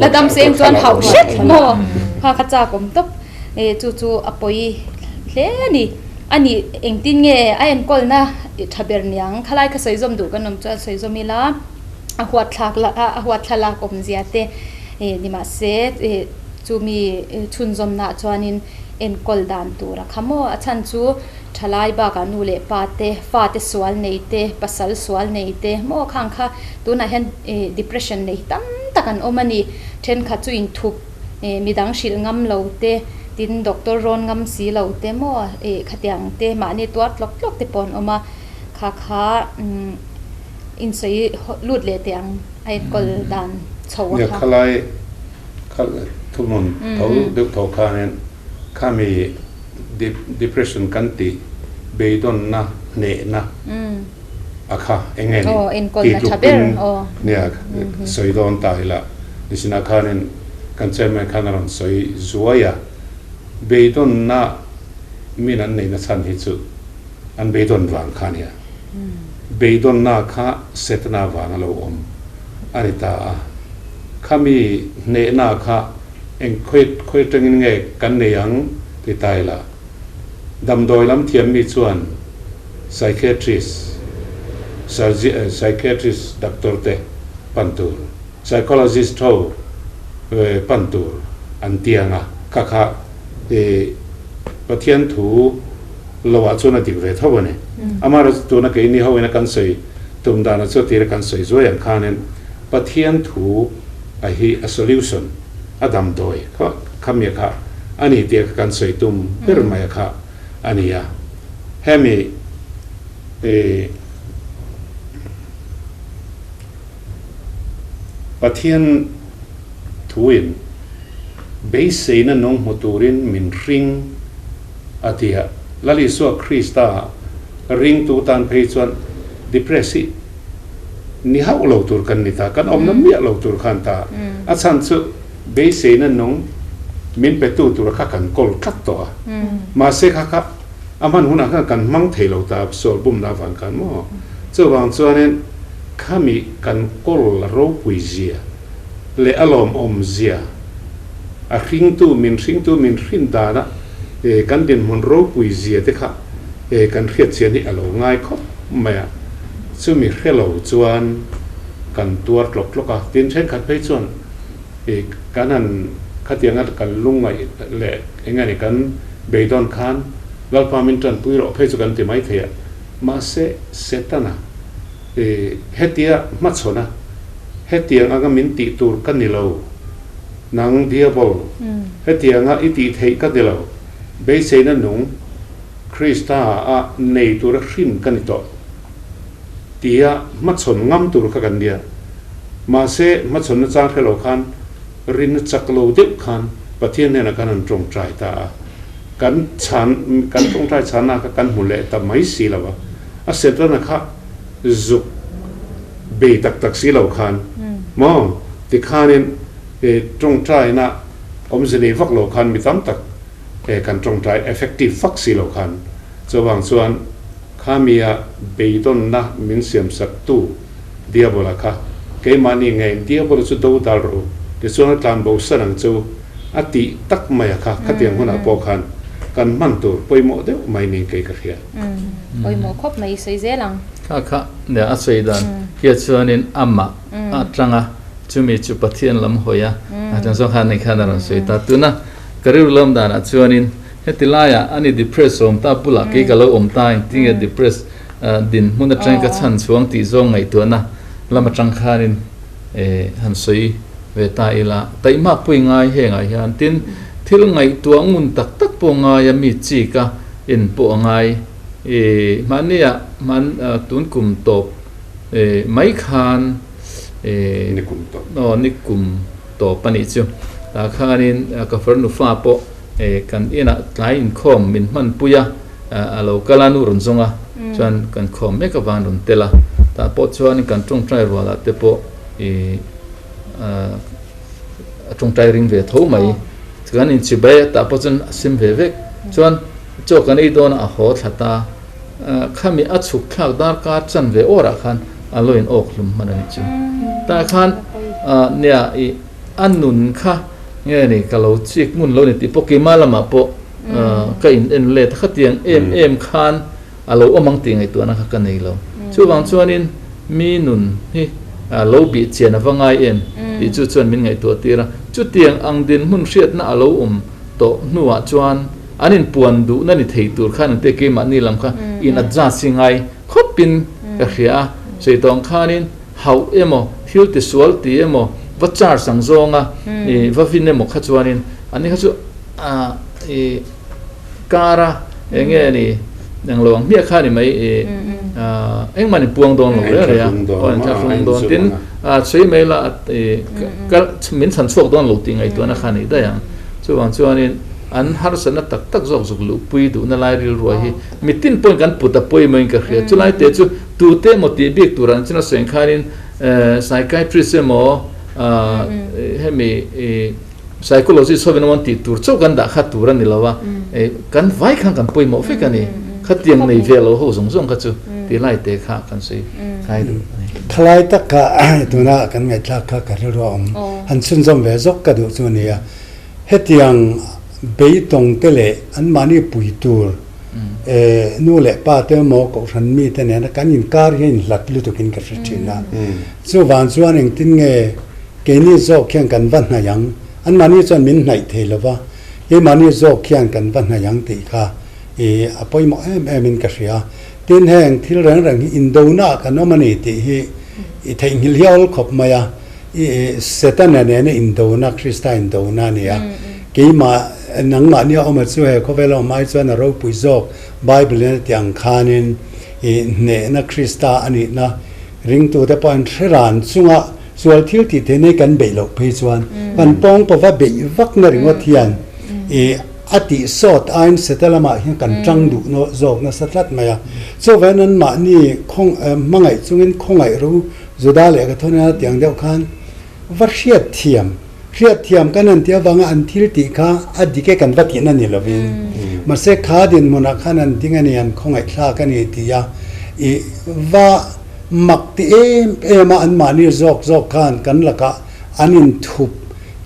la dam seng chuan hauh hret maw kha kha chak awm tawp e chu chu a pawi hle a ni a ni engtin nge a enkawlna tha ber niang khalai kha sawi zawm duh kan awm chuan sawi zawm ila a huat thlak la a huat thlalak awm zia te e ni mahse e chumi chhunzawmna chuanin enkawl dan tur a kha maw a chhan chu. Thalai bakah nu leh pa te, fate sual nei te, pasal sual nei te maw khang kha tunah hian depression nei tam tak an awm a ni. Thenkhat chu inthup midang hrilh ngam lo te, tin doctor rawn ngam si lo te maw khatiang te mahni tuar tlawk tlawk te pawh an awm a, kha kha insawi lut leh teh ang a enkawl dan chho a kha. Nia khalai kha thuhmun tho deuh tho khanin khami Depression kan tih beidawnna hnehna a kha eng nge ni tih tluk in nia sawi dawn ta ila nisinah khanin kan chairman khan a rawn sawi zuai a, beidawnna min an neihna chhan hi chu an beidawn vang kha nia, beidawnna kha setana vang a lo awm a ni ta a, khami hnehna kha Eng khawi khawi atangin nge kan nei ang ti ta ila. Damdawi lam thiam mi chuan psychiatrist, psychiatrist doctor te pan tur, psychologist ho pan tur an ti ang a. Kha kha Pathian thu lo ah chuan a dik ve tho a ni. Amaherawhchu tuna keini ho ina kan sawi tum dan chu tira kan sawi zuai ang khanin Pathian thu a hi a solution, a damdawi kha khamia kha a ni tia kha kan sawi tum ber mai a kha a ni a. Hemi Pathian thuin beiseina nung hmu turin min hring a ti a. Lal Isua Krista ringtu tan phei chuan depress hi ni hauh lo tur kan ni ta, kan awmna miah lo tur khan ta. A chhan chu beiseina nung min petu tura kha kan kawl tlat tawh a. Mahse kha kha a hman hunah khan kan hmang thei lo ta sual bumna avang khan maw? Chuvang chuanin khami kan kawl ropui zia leh a lawmawm zia, a hringtu min hringtu min hrin dana kan dinhmun ropui zia te kha kan hriat chian hi a lo ngai khawp mai a. Chumi hre lo chuan kan tuar tlawk tlawk a, tin thenkhat phei chuan kan han khatianga kan lungngaih leh eng nge ni kan beidawn khan Lalpa min tanpui rawh phei chu kan ti mai thei a, mahse Setana hetia hmachhawn a, hetiang anga min tih tur ka ni lo, nang Diabol, hetianga i tih theih ka ni lo, beiseina nung Krista a nei tura hrin ka ni tawh tia hmachhawn ngam tur kha kan nia. Mahse, hmachhawnna chang hre lo khan rinna chak lo deuh khan Pathian hnenah khan an tawngtai ta a. Kan chhan, kan tawngtai chhanna kha kan hmu leh ta mai si lo a. A Setana kha zuk bei tak tak si lo khan maw tikhanin tawngtaina awmze nei vak lo khan mi tam tak kan tawngtai effective vak si lo khan chuvang chuan Khamia beidawnna min siamsaktu Diabola kha keimahni ngeiin Diabola chu do dal rawh u, tichuan a tlan bo san ang chu a tih tak mai a kha, khatiang hunah pawh khan kan hman tur pawimawh deuh mai niin kei ka hria. Pawimawh khawp mai i sawi zel ang. Kha kha nia a sawi dan hian chuanin amah atanga chumi chu Pathian lam hawi a, a chuan zawng khan ni khan a rawn sawi ta. Tuna ka rilru lam danah chuanin Heti laiah ani depress awm ta bulah kei ka lo awm ta engtin nge depress dinhmun atangin ka chhan chhuang tih zawng ngaihtuahna lam atang khanin han sawi ve ta ila. Taihmak pawh i ngai hengah hian tin thil ngaihtuah ngun tak tak pawh ngai a mi chik a en pawh a ngai. Hmahniah hman tun kum tawp mai khan aw ni kum tawp a nih chu tah khanin ka farnu fa pawh Kan inah tlai inkhawm min hmanpui a, a lo kal a, nu rawn zawng a, chuan kan khawm mek avang rawn tel a, tah pawh chuan kan tawngtai rualah te pawh ih a tawngtai ring ve tho mai, kan inchibai a, tah pawh chuan a sim ve vek, chuan chaw kan ei dawn a, a haw thla ta, khami a chhuk thlak darkar chan ve awrah khan a lo in awk hlum hman a nih chu, tah khan nia ih a nun kha. Nge ni, ka lo chik ngun lo ni tih pawh keimah lamah pawh ka in en let a, khatiang em em khan a lo awm ang tih ngaihtuahna kha ka nei lo. Chuvang chuanin mi nun hi lo bih chian a va ngai em tih chu chuan min ngaihtuah tir a. Chutiang ang dinhmun hriatna a lo awm tawh hnuah chuan an inpuan duhna ni thei tur khan an tia keimahni lam kha in adjust hi ngai khawpin ka hria a. Sawi tawng khanin Hauh emaw, thil tisual ti emaw, va charge ang zawnga i va vin emaw kha chuanin ani kha chu a i car a eng nge ni eng lo ang hmiah kha ni mai i engmah ni puang dawn lo reng reng a, aw in thlahrung dawn tin a sawi mai la i ka min chhan chhuak dawn lo tih ngaihtuahna kha ni daih ang. Chuvang chuanin an harsatna tak tak zawk zuk luhpui duhna lai rilruai hi mitin pawhin kan put a pawimawhin ka hria. Chulai te chu Tute emaw tih bik tur an chin a sawi khanin psychiatrist emaw hemi psychologist hovin emaw an tih tur chauh kan dah kha tur a ni lo a, kan vai khan kan pawimawh vek a ni. Khatiang nei ve lo ho zawng zawng kha chu tih lai te kha kan sawi khai duh a ni. Khalai tak kha tuna kan ngaihthlak kha ka rilru a awm. Han chhunzawm ve zawk ka duh chu a ni a. Hetiang beitawng te leh anmahni pui tur nu leh pa te emaw kohhran mite nena kan inkar hi a inhlat lutukin ka hre thin a. Chuvang chuan engtin nge keini zawk hian kan va hnaih ang? Anmahni chuan min hnaih thei lo va. Keimahni zawk hian kan va hnaih ang tih kha i a pawimawh em em in ka hria. Tin heng thil reng reng hi indona ah kan awm a ni tih hi i theihnghilh hi a awl khawp mai a. I Setana nena indona, Krista indona a ni a. Keimah nangmahni a awm a chu he khawvel a awm ai chuan a ropui zawk Bible in a tih ang khanin i hnehna Krista a nihna ringtute pawh an hre ran chunga sual thil tih theih nei kan beih loh phei chuan kan pawng pawva beih vakna ringawt hian i a tih sawt aiin Seta lamah hian kan tang duh zawk nasa tlat mai a. Chuvangin anmahni hmangaih chungin khawngaih ro Juda leh ka thawn a tiang deuh khan va hriatthiam, hriatthiam kan han tih avanga an thil tih kha a dik e kan va tihna ni lovin mahse kha dinhmunah khan an ding a ni, an khawngaihthlak a ni tih a i va mak ti em em a, anmahni zawk zawk khan kan lakah an inthup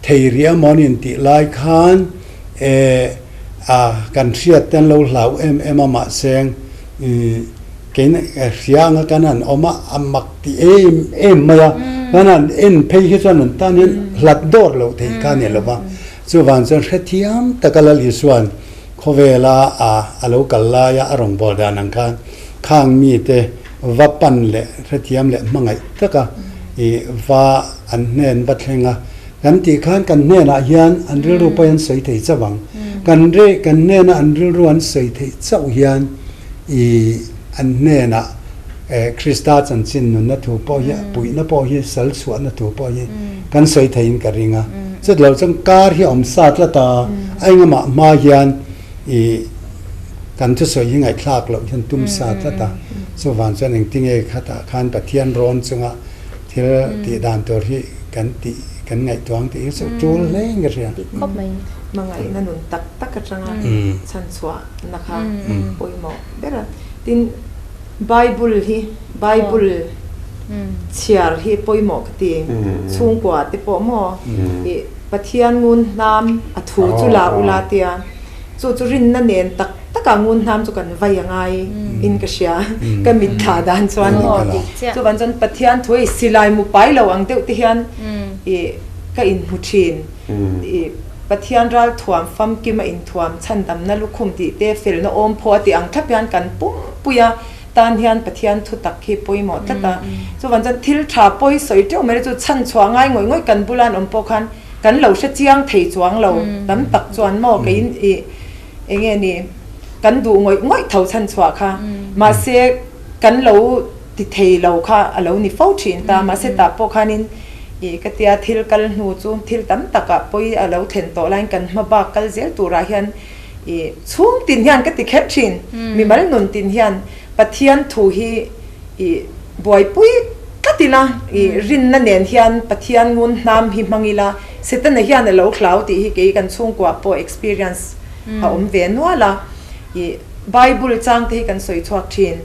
thei rih emaw an intih lai khan e a kan hriat te an lo hlau em em a mahse i Kein hria anga kan han awm a, a mak ti em em mai a, kan han en phei hi chuan an tan hian hlat dawr loh theih kha a ni lo va. Chuvang chuan hrethiam taka Lal Isua'n khawvela a a lo kal laia a rawngbâwl dan ang khan khang mite va pan leh hrethiam leh hmangaih taka i va an hnen va thleng a. Kan tih khan kan hnenah hian an rilru pawhin an sawi thei chauh ang. Kan reh kan hnena an rilru an sawi theih chauh hian I an hnenah Krista chanchin nunna thu pawh hi, puihna pawh hi, sal chhuahna thu pawh hi kan sawi theiin ka ring a. Chutilo chuan kar hi a awm sa tlat a, a engamah hma hian i kan thusawi hi ngaihthlak loh hian tum sa tlat a. Chuvang chuan engtinge khatah khan Pathian rawn chunga thil tih dan tur hi kan tih kan ngaihtuah ang tih hi chu tul hle in ka hria. Hmangaihna nun tak tak atanga chhanchhuah na kha pawimawh ber a. Tin, Bible hi, Bible chhiar hi pawimawh ka ti. Chhungkua te pawh maw ih Pathian ngun hnam a thu chu la ula tia chu chu rinna nen tak taka ngun hnam chu kan vai a ngai in ka hria. Ka mitthla dan chuan maw chuvan chuan Pathian thu hei silai mu pai lo ang deuh te hian ih ka inhmu thin. Ih Pathian ral thuam famkim a inthuam chhandamna lukhum tih te felna awm phaw a tih ang thlap hian kan pumpui a tan hian Pathian thu tak hi pawimawh tlat a. Chuvang chuan thil tha pawi sawi teuh mai chu chhanchhuah ngai ngawih ngawih kan bula an awm pawh khan kan lo hre chiang thei chuang lo tam tak chuan maw keiin ih eng nge ni kan duh ngawih ngawih tho chhanchhuah kha mahse kan lo ti thei lo kha a lo ni fo thin ta mahse tah pawh khanin Ih ka tia thil kal hnu chu thil tam takah pawi a lo thlen tawh laiin kan hma bak kal zel turah hian ih chhung tin hian ka ti kher thin. Mimal nun tin hian Pathian thu hi ih buaipui tlat ila ih rinna nen hian Pathian ngun hnam hi hmang ila Setana hian a lo hlau tih hi kei kan chhungkua pawh experience a awm ve nual a. Ih Bible chang te hi kan sawi chhuak thin.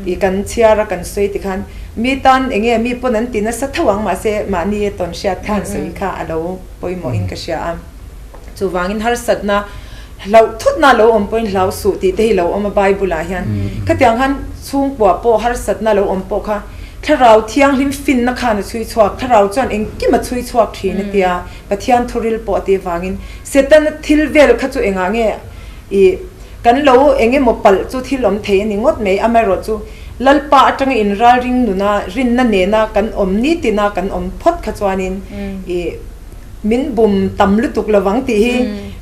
I kan chhiar a kan sawi tikhan mi tan eng nge mi pawn an ti nasa tho ang mahse mahni tawn hriat khan sawi kha a lo pawimawh in ka hria a. Chuvangin harsatna hlauh thutna lo awm pawhin hlau suh tih te hi lo awm a Bible ah hian. Khatiang khan chhungkua pawh harsatna lo awm pawh kha thlarau thianghlim finna khan a chhui chhuak, thlarau chuan engkim a chhui chhuak thin a tia Pathian thuril pawh a tih avangin Setana thil vel kha chu engah nge i Kan lo eng emaw palh chu thil awm thei a ni ngawt mai, amaherawh chu Lalpa atanga inralring nuna rinna nena kan awm nitina kan awm phawt kha chuanin i min bum tam lutuk lovang tih hi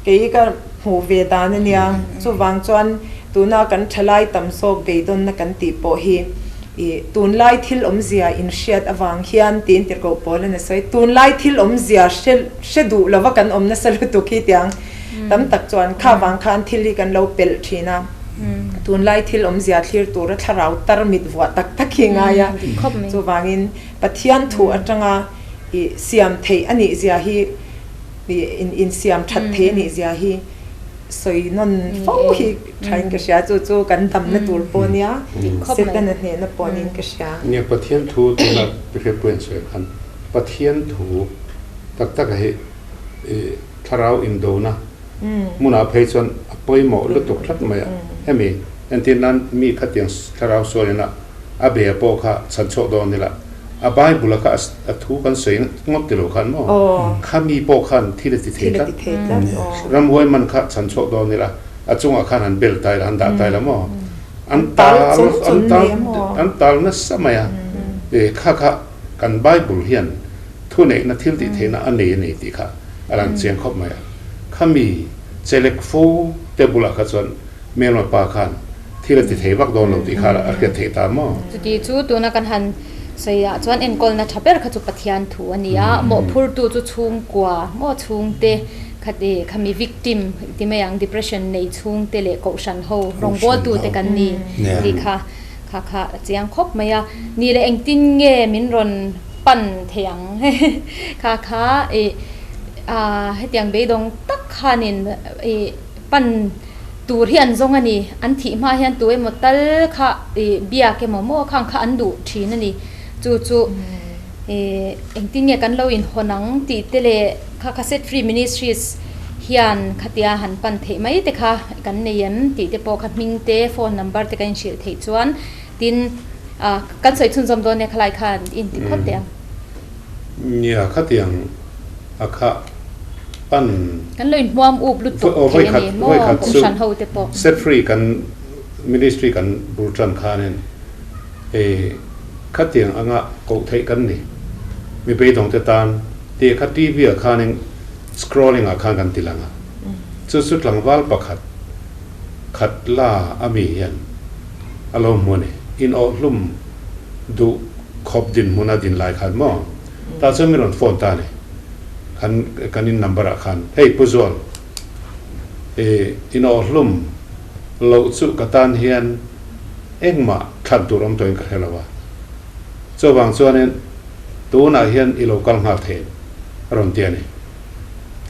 kei ka hmuh ve dan a nia. Chuvang chuan tuna kan thalai tam zawk beidawnna kan tih pawh hi i tunlai thil awmzia inhriat avang hian tiin tirhkoh pawl a ni sawi. Tunlai thil awmzia hre duh lova kan awm nasa lutuk hi tiang. Tam tak chuan kha vang khan thil hi kan lo pelh thin a, tunlai thil awmzia thlir tura thlarau tar mit vuah tak tak hi ngai a, chuvangin Pathian thu atanga i siam theih a nih zia hi, insiam that thei a nih zia hi sawi nawn fo hi thain ka hria, chu chu kan damna tur pawh nia, Setana hnehna pawh niin ka hria. Nia Pathian thu tuna hriatpuiin sawi khan Pathian thu tak tak a hi i Thlarau indona hmunah phei chuan a pawimawh lutuk tlat mai a. Hemi entir nan mi khatiang thlarau sualina a be pawh kha chhan chhuak dawn ila. A Bible a kha a thu kan sawi ngawt ti lo khan maw? Khami pawh khan thil a ti thei tlat. Ramhuai man kha chhan chhuak dawn ila a chungah khan han bel ta ila han dah ta ila maw? An tal an tal an tal nasa mai a. Kha kha kan Bible hian thuneihna thil tih theihna a nei a ni tih kha a lang chiang khawp mai a. Khami chelek fo te bulah kha chuan Hmelma pa khan thil a ti thei vak dawn lo tih kha a hriat theih ta maw? Chuti chu tuna kan han sawi ah chuan enkawlna tha ber kha chu Pathian thu a ni a, mawhphurtu chu chhungkua maw chhungte kha ti khami victim ti mai ang depression nei chhungte leh kohhran ho rawngbawltute kan ni tih kha kha kha a chiang khawp mai a, ni leh engtin nge min rawn pan thei ang kha kha ih hetiang beidawng tak khanin ih pan tur hi an zawng a ni. An thih hma hian tu emaw tal kha ih biak emaw maw khang kha an duh thin a ni. Chu chu ih engtin nge kan lo inhawn ang tih te leh kha kha Set Free Ministries hian khatia han pan theih mai te kha kan nei em tih te pawh kha hming te phone number te kan inhrilh theih chuan tin ah kan sawi chhunzawm dawn nia khalai khan inti phawt teh ang. Nia khatiang a kha pan. Kan lo inhmuam up lutuk thei a ni maw Kohhran ho te pawh. Set free kan ministry kan bul tan khanin e khatiang anga koh theih kan ni. Mi beidawng te tan tih kha TV ah khanin scrolling ah khan kan ti lang a. Chu chu tlangval pakhat khat la a mi hian a lo hmu a ni. In awh hlum duh khawp dinhmun a din lai khan maw. Tah chuan min rawn phone ta a ni. Kan kan in number ah khan, Hei Pu Zual, i in awhlum loh chu ka tan hian engmah thlan tur awm tawhin ka hre lo a. Chuvang chuanin tunah hian i lo kal nghal thei a rawn ti a ni.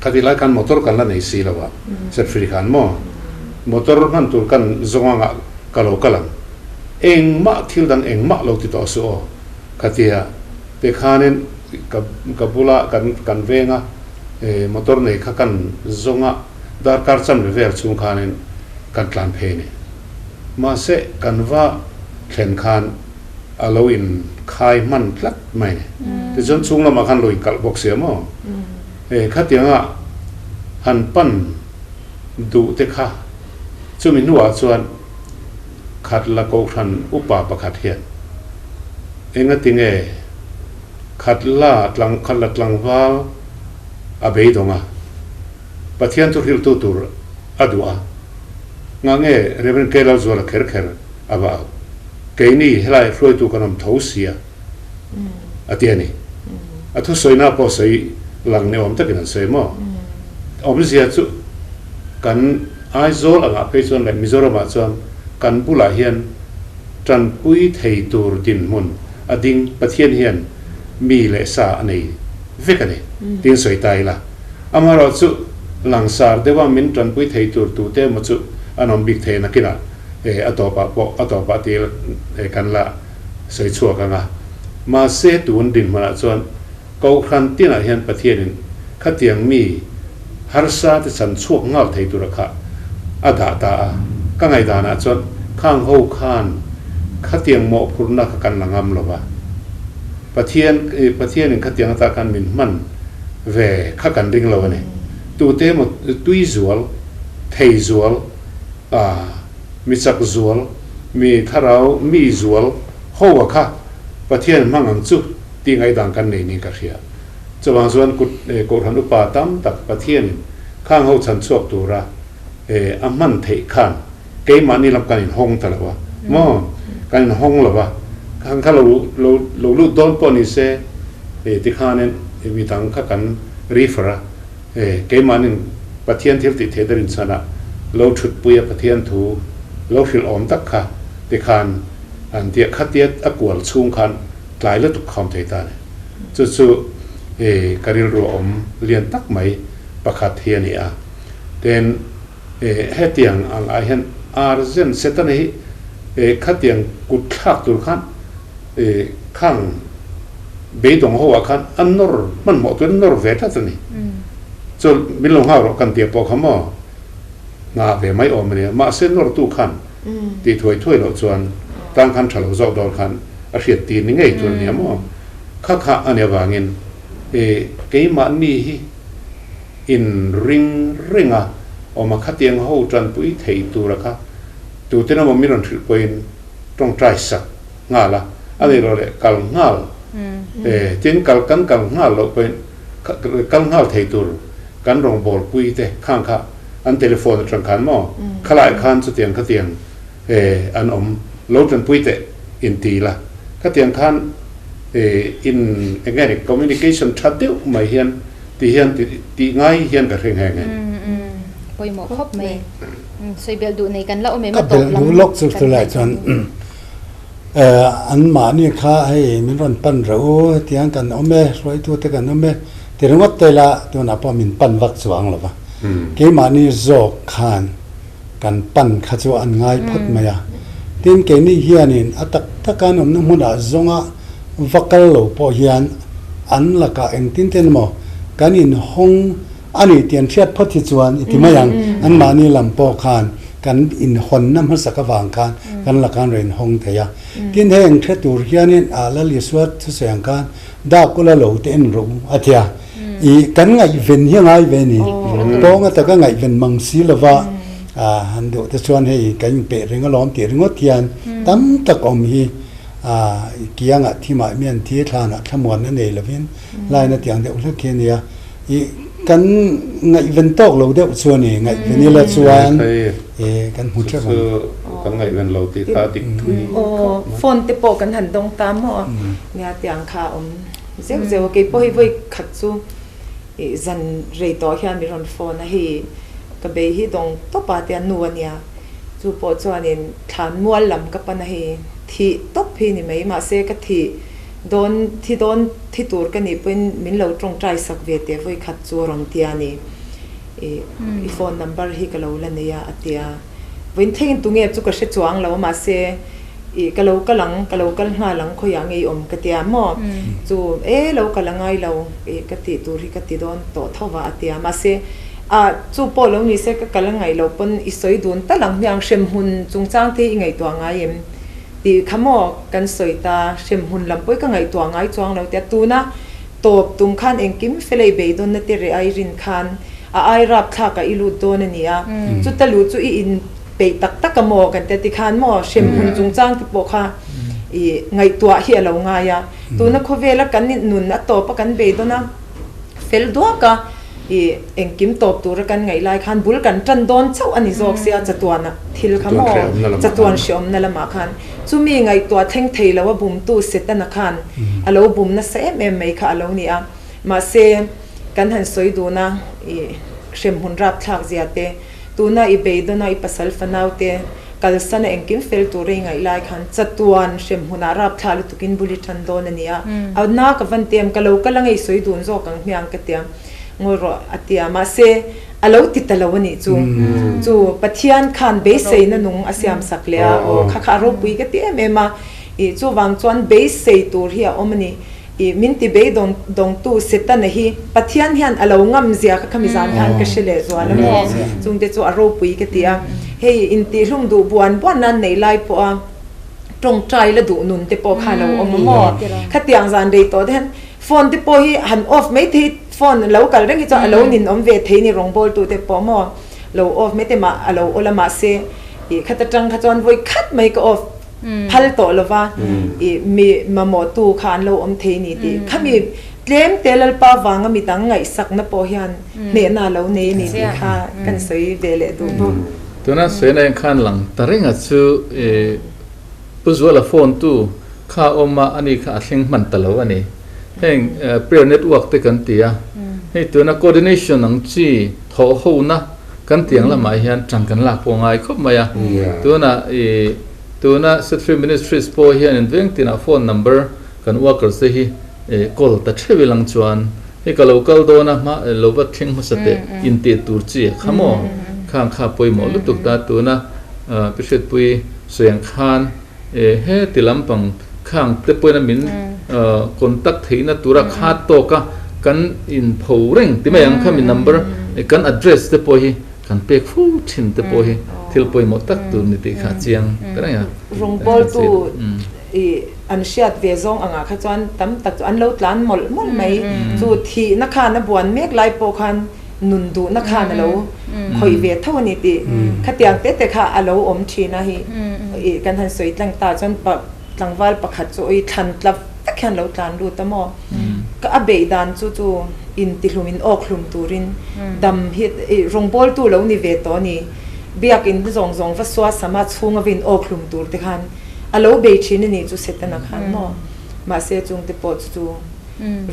Khatih lai khan motor kan la nei si lo a, Setfree khan maw motor hman tur kan zawng anga ka lo kal ang. Engmah thil dang engmah lo ti tawh suh aw. Khatia te khanin ka ka bula kan kan venga motor nei kha kan zawnga darkar chanve vel chhung khanin kan tlan phei a ni. Mahse kan va thlen khan a lo in khai hman tlat mai a ni. Tichuan chhung lamah khan lo in kalh bawk sia maw? Khatianga han pan duh te kha chumi hnuah chuan khat la kohhran upa pakhat hian engati nge khat la tlang khat la tlangval a beidawng a, Pathian chu hrilhtu tur a duh a, ngah nge Rev. K. Lalzuala kher kher a va au? Keini helai hruaitu kan awm tho sia a ti a ni. A thusawina pawh sawi lang ni awm takin an sawi maw? Awmzia chu kan Aizawl angah phei chuan leh Mizoramah chuan kan bulah hian tanpui thei tur dinhmun a ding Pathian hian mi leh sa a nei vek a ni tiin sawi ta ila. Amaherawhchu langsar deuha min tanpui thei tur tute emaw chu an awm bik thei nakinah a tawpah pawh a tawpah til kan la sawi chhuak ang a. Mahse tun dinhmunah chuan Kohhran tinah hian Pathianin khatiang mi harsa te chan chhuak nghal thei tura kha a dah ta a. Ka ngaihdanah chuan khang ho khan khatiang mawhphurhna kha kan la ngam lo va. Pathian Pathianin khatiang ata khan min hman ve kha kan ring lo a ni. Tute emaw tui zual, thei zual, mi chak zual, mi thlarau mi zual ho a kha Pathian hmang ang chu tih ngaihdan kan nei niin ka hria. Chuvang chuan kut Kohhran upa tam tak Pathianin khang ho chhan chhuak tura a hman theih khan keimahni lam kan inhawng ta lo a maw? Kan inhawng lo a, khang kha lo lo lo lut dawn pawh ni se tikhanin mi dang kha kan refer a, keimahnin Pathian thil tih theih darin chhanah lo thutpui a Pathian thu lo hrilh awm tak kha tikhan an tia khatia a kual chhung khan tlai lutuk khawm thei ta a ni. Chu chu i ka rilru a awm lian tak mai pakhat hi a ni a. Tin, i hetiang ang ah hian Arzen Setana hi i khatiang kut thlak tur khan i khang beidawng ho ah khan a nawr hmanhmawh turin a nawr ve tlat a ni. Chu min lo nghak rawh kan tia pawh kha maw nghah ve mai awm a nia. Mahse nawrtu khan Tih thuai thuai loh chuan tang khan tha lo zawk dawn khan a hriat tir ni ngei tur a nia maw? Kha kha a nih avangin keimahni hi in ring reng a awm a, khatiang ho tanpui thei tura kha tuten emaw min rawn hrilh pawhin tawngtai sak nghal a, a nih loh leh kal nghal tin kal kan kal nghal loh pawhin kal nghal thei tur kan rawngbawlpui te khang kha an telephone atang khan maw khalai khan chutiang khatiang an awm lo tanpui teh inti la khatiang khan in eng nge ni communication tha deuh mai hian ti hian tih ngai hian ka hre nghe nghe. Pawimawh khawp mai. Sawi belh duh nei kan la awm em a tawp lam. Ka belh duh lawk chu chulai chuan an mahni kha hei min rawn pan reuh u hetiang kan awm e hruaitute kan awm e ti ringawt te ila tunah pawh min pan vak chuang lo va keimahni zawk khan Kan pan kha chu an ngai phawt mai a. Tin, keini hianin a tak taka an awmna hmunah zawnga va kal lo pawh hian an lakah engtin ten emaw kan inhawng a nih tih an hriat phawt hi chuan i ti mai ang. Anmahni lam pawh khan kan inhawnna hmasak avang khan kan lakah an rawn inhawng thei a. Tin, heng hre tur hianin a Lal Isua thusawi ang khan Dak ula lo te en rawh u a ti a. I kan ngaihven hi a ngai ve ni. Pawnga taka ngaihven mang si lova han duh te chuan hei kan inpeh reng alawm tih ringawt hian tam tak awm hi kiangah thimah mian thi thlanah thlamuan a nei lovin line a tiang deuh hlek hi a nia. I kan ngaihven tawk lo deuh chu a ni. Ngaihven ila chuan kan hmu theuh ang. Chu chu kan ngaihven lo tih kha a dik thui khawp mai. Phone te pawh kan han dawng ta maw? Nia tiang kha a awm zeuh zeuh a. Kei pawh hi vawi khat chu i zan rei tawh hian min rawn phone a, hei ka bei hi dawng tawp a tia nu a nia. Chu pawh chuanin thlan mual lam ka pan a hei thih tawp hi ni mai mahse ka thih dawn thi dawn thi tur ka nih pawhin min lo tawngtai sak ve teh vawi khat chu a rawn tia ni. I i phone number hi ka lo la nei a a tia. Vawiin thlengin tunge chu ka hre chuang lo a mahse Ih, ka lo kal ang, ka lo kal nghal ang, khawiah nge i awm ka tia maw? Chu, e, lo kal a ngai lo, ih, ka tih tur hi ka ti dawn tawh tho va a tia. Mahse, ah, chu pawh lo ni se ka kal a ngaih loh pawn i sawi dun tal ang hmiang, hremhmun chungchang te hi i ngaihtuah ngai em? Tih kha maw kan sawi ta, hremhmun lam pawh hi ka ngaihtuah ngai chuang lo tia. Tuna tawp tum khan engkim felei beidawnna te reh a i rin khan a ai rapthlakah i lut dawn a ni a, chuta luh chu i in. Peih tak tak a maw kan tia tikhan maw hremhmun chungchang te pawh kha i ngaihtuah hi a lo ngai a. Tuna khawvela kan nun a tawp a kan beidawn a, fel duak a i engkim tawp tura kan ngaih lai khan bul kan tan dawn chauh a ni zawk sia chatuan thil kha maw chatuan hreawmna lamah khan chumi ngaihtuah thleng thei lo a bumtu Setana khan a lo bum nasa em em mai kha a lo ni a. Mahse kan han sawi dun a i hremhmun rapthlak zia te Tuna i beidawna i pasal fanaute kalsana engkim fel tura i ngaih lai khan chatuan hremhmunah rapthla lutukin bul i tan dawn a ni a. A na ka van ti em, ka lo kal a ngei sawi dun zawk ang hmiang ka ti a, ngawi rawh a ti a, mahse a lo ti ta lo a nih chu. Chu Pathian khan beiseina nung a siam sak leh a, aw kha kha a ropui ka ti em em a, ih chuvang chuan beisei tur hi a awm a ni. I min ti beidawng dawngtu Setana hi Pathian hian a lo ngam zia kha khami zan khan ka hre leh zual a maw? Chungte chu a ropui ka ti a. Hei intihhlum duh buan buan nan nei lai pawh a tawngtai la duh nun te pawh kha a lo awm a maw? Khatiang zan rei tawh te hian phone te pawh hi han off mai thei phone lo kal reng hi chuan a lo ninawm ve thei ni rawngbawltu te pawh maw? Lo off mai te mah a lo awl a mahse i khata tang kha chuan vawi khat mai ka off phal tawh lova i mi mamawhtu kha an lo awm thei ni tih khami tlem te Lalpa vanga mi dang ngaihsakna pawh hian hnehna a lo nei a ni tih kha kan sawi ve leh duh bawk. Tuna sawiin a enkhan lang ta reng a chu i Pu Zuala phone tu kha awm a ani kha a thleng hman ta lo a ni. Heng prayer network te kan ti a, hei tuna coordination ang chi thawh hona kan tiang lamah hian tan kan lak pawh ngai khawp mai a. Tuna i Tuna Set Free Ministries pawh hian in veng tinah phone number kan workers te hi call ta theuh ilang chuan hei ka lo kal dawn a hma lo va thleng hmasa teh in tih tur chi a kha maw? Khang kha pawimawh lutuk ta tuna Pi Hriatpui sawiang khan he ti lampang khang te pawhin a min contact theihna tura kha tawka kan in pho reng ti mai ang kha mi number kan address te pawh hi Kan pek fo thin te pawh hi thil pawimawh tak tur ni tih kha a chiang ta reng a. Rawngbawltu I an hriat ve zawng angah kha chuan tam tak chu an lo tlan mawlh mawlh mai. Chu thihna khan a buan mek lai pawh khan nun duhna khan a lo khawih ve tho a ni tih khatiang te te kha a lo awm thin a hei i kan han sawi tlang ta chuan pa tlangval pakhat chu i thlan tla vek hian lo tlan lut a maw? Ka a beih dan chu chu intihlum in awk hlum turin dam hi i rawngbawltu lo ni ve tawh a ni. Biakin zawng zawng va suasam a chhunga va in awk hlum tur te khan A lo bei thin a nih chu Setana khan maw? Mahse chungte pawh chu chu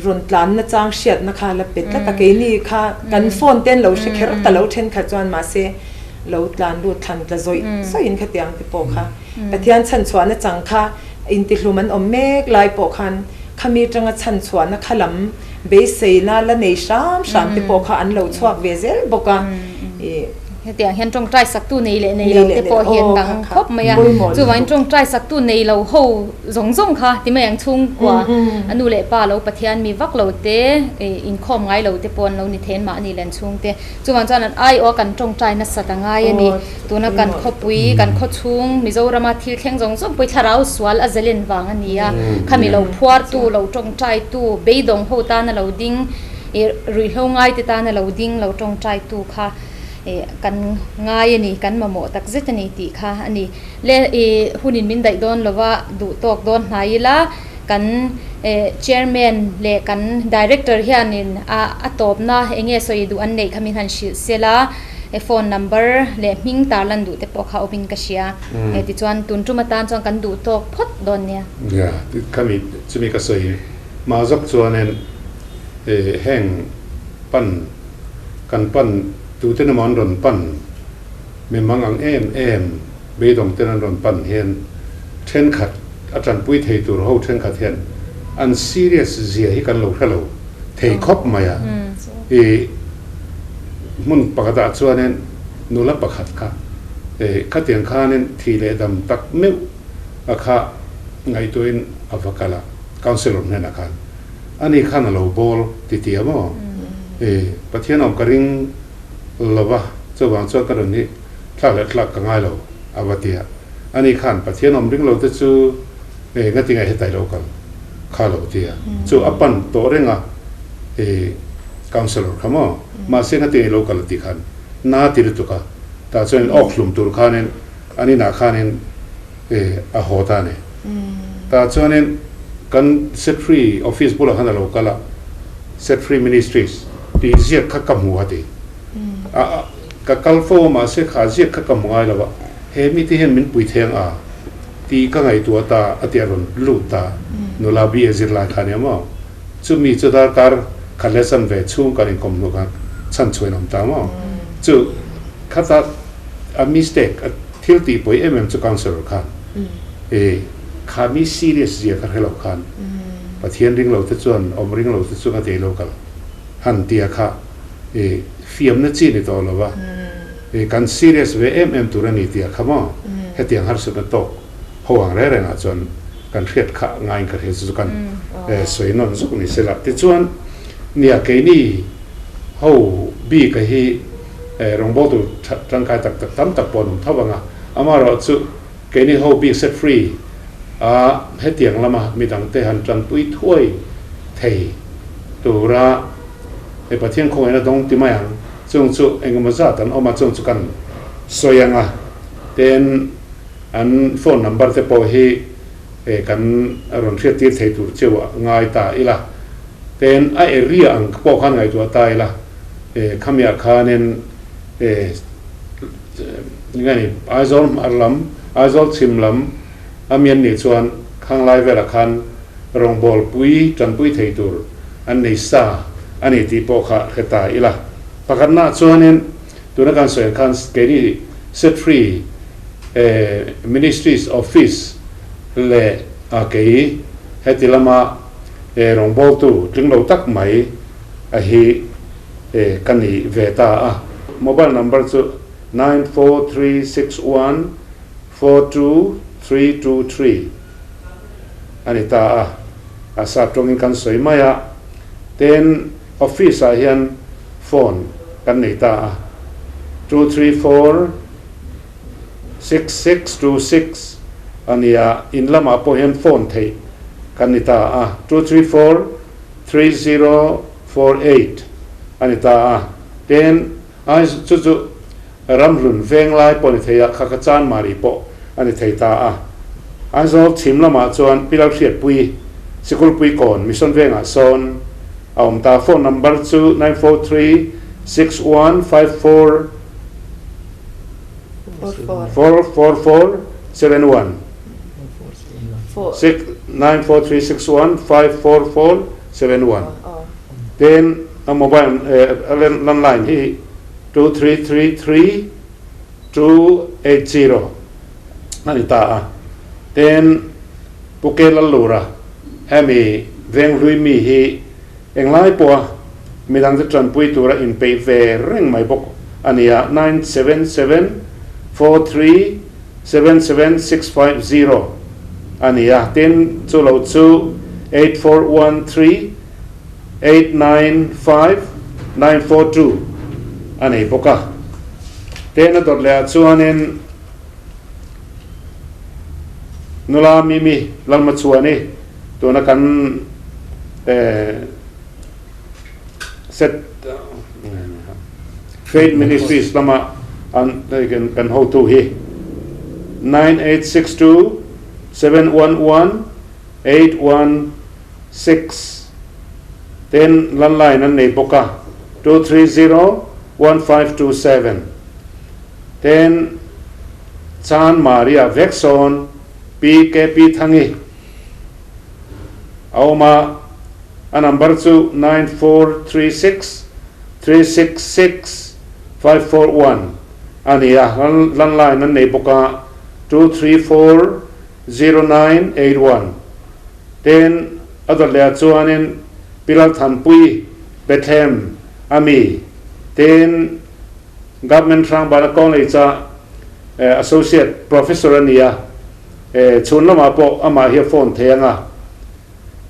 rawn tlanna chang hriatna kha la pe tlat a, keini kha kan phone te an lo hre kher ta lo thenkhat chuan mahse lo tlan lut thlan tla zawih zawihin khatiang te pawh kha Pathian chhanchhuahna chang kha intihlum an awm mek lai pawh khan khami tanga chhanchhuahna kha lam beiseina la nei hram hram te pawh kha an lo chhuak ve zel bawk a. Hetiang hian tawngtai saktu nei leh nei lo te pawh hi an dang khawp mai a, chuvangin tawngtai saktu nei lo ho zawng zawng kha ti mai ang chhungkua a nu leh pa lo Pathian mi vak lo te inkhawm ngai lo te pawh an lo ni then mahni len chhungte chuvang chuan an aiawh a kan tawngtai nasat a ngai a ni. Tuna kan khawpui kan khawchhung Mizorama thil thleng zawng zawng pawh hi thlarau sual a zalen vang a ni a, khami lo phuartu lo tawngtaitu beidawng ho tana lo ding ruihhlo ngaite tana lo ding lo tawngtaitu kha kan ngai a ni, kan mamawh tak zet a ni tih kha a ni. Le i hunin min daih dawn lova duh tawk dawn hnai ila kan chairman leh kan director hianin a a tawpna eng nge sawi duh an neih kha min han hrilh sel a, phone number leh hming tarlan duh te pawh kha awmin ka hria. Tichuan tun tum atan chuan kan duh tawk phawt dawn nia. Nia, khami chumi ka sawi hma zawk chuanin heng pan Kan pan tuten emaw an rawn pan, mi mang ang em em beidawng ten an rawn pan hian thenkhat a tanpui thei tur ho thenkhat hian an serious zia hi kan lo hre lo thei khawp mai a. I hmun pakhatah chuanin nula pakhat kha khatiang khanin thih leh dam tak meuh a kha ngaihtuahin a va kal a, councillor hnenah khan. Ani khan a lo bawl ti ti a maw? E, Pathian awm ka ring lo va, chuvang chuan ka rawn hi thlak leh thlak ka ngai lo a va ti a. Ani khan Pathian awm ring lo te chu e, ngati nge hetai lo kal kha lo ti a. Chu a pan tawh reng a, e, councillor kha maw? Mahse ngati nge lo kal a ti khan na ti lutuk a, tah chuan in awk hlum tur khanin an inah khanin e, a haw ta a ni. Tah chuanin kan Set Free office bulah khan a lo kal a, Set Free Ministries tih ziak kha ka hmu a ti. A, ka kal fo a mahse kha ziak kha ka hmu ngai lo a, he mite hian min pui theng a tih ka ngaihtuah ta a ti a rawn lut ta. Nula BA zirlai kha nia maw? Chumi chu darkar khat leh chanve chhung kan inkawm hnu khan chhan chhuain awm ta maw? Chu khata a mistake a thil tih pawi em em chu councillor khan e kha mi serious zia kha hre lo khan Pathian ring lo te chuan awm ring lo te chu ka tei lo kal han tia kha e fiamna chi ni tawh lo va e kan serious ve em em tur a ni tia kha maw hetiang harsatna tawk ho ang reng rengah chuan kan hriat kha ngaiin ka hria chu chu kan sawi nawn zuk ni sela tichuan nia keini ho bik a hi Rawngbawltu tangkai tak tak tam tak pawh an awm tho vang a, amaherawhchu keini ho bik set free a hetiang lama midangte han tanpui thuai thei tura he Pathian khawngaihna dawng ti mai ang, chung chu engemaw zat an awm a, chung chu kan sawi ang a, ten an phone number te pawh hi kan rawn hriattir thei tur cheu ah ngai ta ila, ten a area ang pawh khan ngaihtuah ta ila. Khamiah khanin nge ni Aizawl hmar lam, Aizawl chhim lam a mi an nih chuan khang lai velah khan rawngbâwl pui tanpui thei tur an nei sa a ni tih pawh kha hre ta ila. Pakhatnaah chuanin tuna kan sawi ang khan keini Set Free Ministries Office leh a kei heti lama rawngbâwltu tling lo tak mai a hi ka ni ve ta a. Mobile number chu 9436142323 a ni ta a, a sap tawngin kan sawi mai a. Tin, office ah hian phone kan nei ta a, 2346626. a nia, in lamah pawh hian phone theih kan ni ta a, 234 3048 a ni ta a, tin ai chu chu Ramhlun Venglai pawh a ni thei a, kha kha Chanmari pawh a ni thei ta a. Aizawl chhim lamah chuan Pi Lalhriatpui Sikulpui Kawn Mission Vengah sawn a awm ta, phone number chu 943 6154 444 71 69436154471 Tin a mobile landline hi 2333280 a ni ta a. Tin Pu Ke Lallura hemi Venghlui mi hi Englai pawha midangte tanpui tura inpeih ve reng mai bawk a ni a, 9774377650 a ni a, tin chu lo chu 8413895942 a nei bawk a. Tin a dawt leh ah chuanin nula Mimi Lalmachuani Tuna kan set Faith Ministries lama an kan hotu hi 9862 711 816 ten landline an nei bawk a 230 1527 ten Chan Maria vek sawn Pi KP Thangi A awm a, a number chu 9436 366 541 a ni a, landline an nei bawk a, 234 0981. Tin, a dawt leh ah chuanin Pi Lalthanpui Bethlehem a mi, tin Government Hrangbana College-a Associate Professor a ni a, Chhun lamah pawh amah hi a phone thei ang a,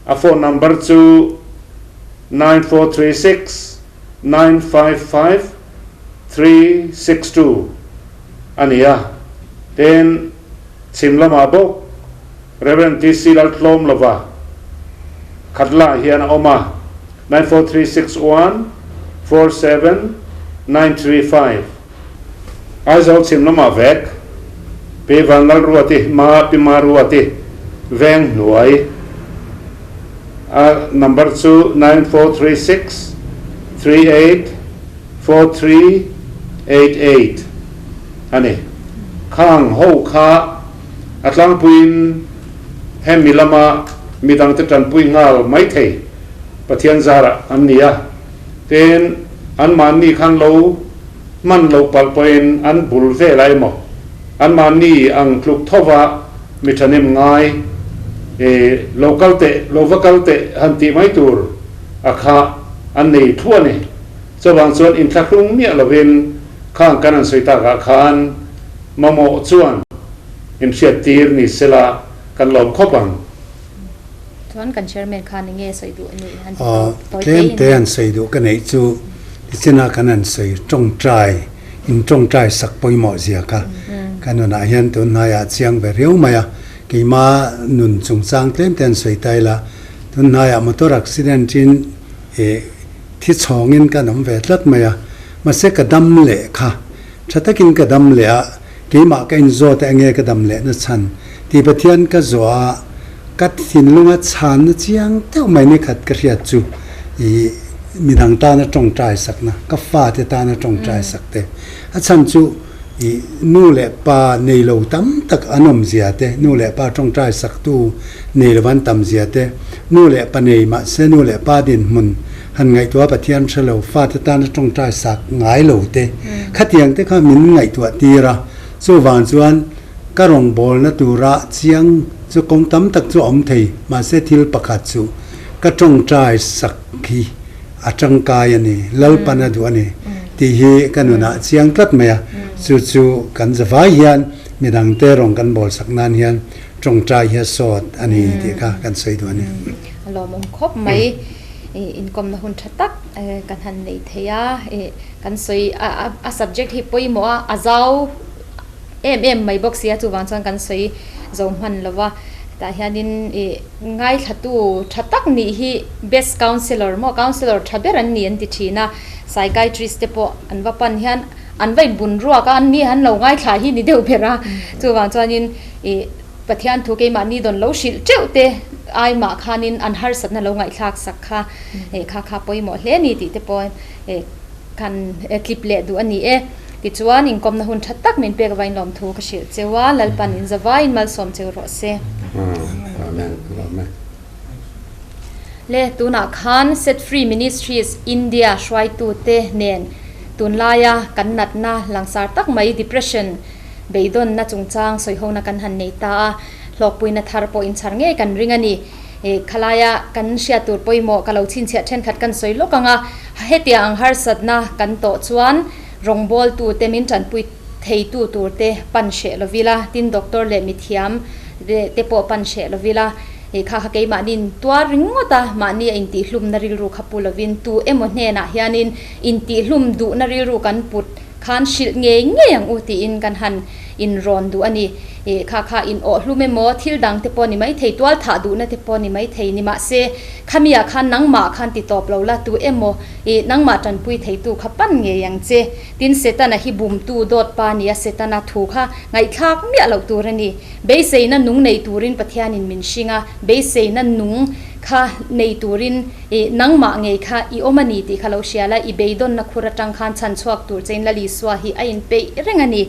a phone number chu 9436 955 362 a ni a. Tin, chhim lamah bawk Rev. TC Laltlawmlova Khatla hian a awm a, 94361 47935. Aizawl chhim lamah vek Pi Vanlalruati hma Pi Maruati veng hnuai a number chu 9436 38 43 88 a ni. Khang ho kha a tlangpuiin hemi lama midangte tanpui nghal maithei Pathian zarah an ni a, tin anmahni khan lo Hman loh palh pawhin an bul vel a emaw, anmahni ang tluk thova mi thahnem ngai e lo kal teh, lo va kal teh han tih mai tur a kha an nei thluah a ni. Chuvang chuan inthlahrung miah lovin khang kan han sawi takah khan mamawh chuan inhriattir ni sela kan lawm khawp ang. Chuan kan chairman khan enge sawi duh a nih han ti tawh tawi Tlem te han sawi duh ka neih chu tichina kan han sawi tawngtai in tawngtai sak pawimawh zia kha ka nunah hian tun hnaiah a chiang ve riau mai a, keima nun chungchang tlem te han sawi ta ila tun hnaiah motor accident in ih thi chhawngin kan awm ve tlat mai a, mahse ka dam leh kha tha takin ka dam leh a. Keimah ka inzawt a enge ka dam lehna chhan tih Pathian ka zawh a, ka thinlunga chhanna chiang deuh mai ni khat ka hriat chu i midang tana tawngtai sakna, ka fate tana tawngtai sak te. A chhan chu i nu leh pa nei lo tam tak an awm zia te, nu leh pa tawngtai saktu nei lo an tam zia te, nu leh pa nei mahse nu leh pa dinhmun Han ngaihtuah Pathian hre lo, fate tana tawngtai sak ngai lo te, khatiang te kha min ngaihtuah tir a, chuvang chuan ka rawngbawlna tura chiang chu kawng tam tak chu a awm thei, mahse thil pakhat chu ka tawngtai sak hi a tangkai a ni, Lalpan a duh a ni tih hi ka nunah chiang tlat mai a, chu chu kan zavai hian midangte rawng kan bawl sak nan hian tawngtai hi a sawt a ni tih kha kan sawi duh a ni. A lawmawm khawp mai. Inkawmna hun tha tak kan han nei thei a, kan sawi a subject hi pawimawh a, a zau em em mai bawk si a, chuvang chuan kan sawi zo hman lo va. Tah hianin ih ngaithlatu tha tak nih hi best counsellor maw counsellor tha ber an ni an ti thin a, psychiatrist te pawh an va pan hian an va inbun ruak a, an ni an lo ngaithla hi ni deuh ber a, chuvang chuanin ih Pathian thu keimahni dawn lo hrilh teuh te ai mah khanin an harsatna lo ngaihthlak sak kha eh kha kha pawimawh hle a ni tih te pawh eh kan tlip leh duh a ni e. Tichuan inkawmna hun tha tak min pek avain lawmthu ka hrilh cheu a, Lalpan in zavaiin malsawm cheu rawh se. Amen. Amen. Le tunah khan Set Free Ministries India hruaitute nen tunlaia kan natna langsar tak mai depression Beidawnna chungchang sawihona kan han nei ta a, hlawkpuina thar pawh inchhar ngei kan ring a ni. Khalaia kan hriat tur pawimawh ka lo chhinchhiah thenkhat kan sawi lawk ang a, hetiang ang harsatna kan tawh chuan rawngbawltute min tanpui theitu turte pan hreh lovila, tin doctor leh mithiam te pawh pan hreh lovila, kha kha keimahniin tuar ringawt a, mahni a intihhlumna rilru kha pu lovin tu emaw hnenah hianin intihhlum duhna rilru kan put Khan hrilh ngei ngei ang u tiin kan han inrawn duh a ni. Ih, kha kha in awh hlum emaw, thil dang te pawh ni mai thei, tual thah duhna te pawh ni mai thei ni mahse, khamiah khan nangmah khan ti tawp lo la, tu emaw, ih, nangmah tanpui theitu kha pan ngei ang che. Tin, Setana hi bumtu dawt pa nia Setana thu kha ngaihthlak miah loh tur a ni. Beiseina nung nei turin Pathianin min hring a, beiseina nung kha nei turin I nangmah ngei kha i awm a ni tih kha lo hria la, i beidawnna khur atang khan chhan chhuak tur chein Lal Isua hi a inpeih reng a ni.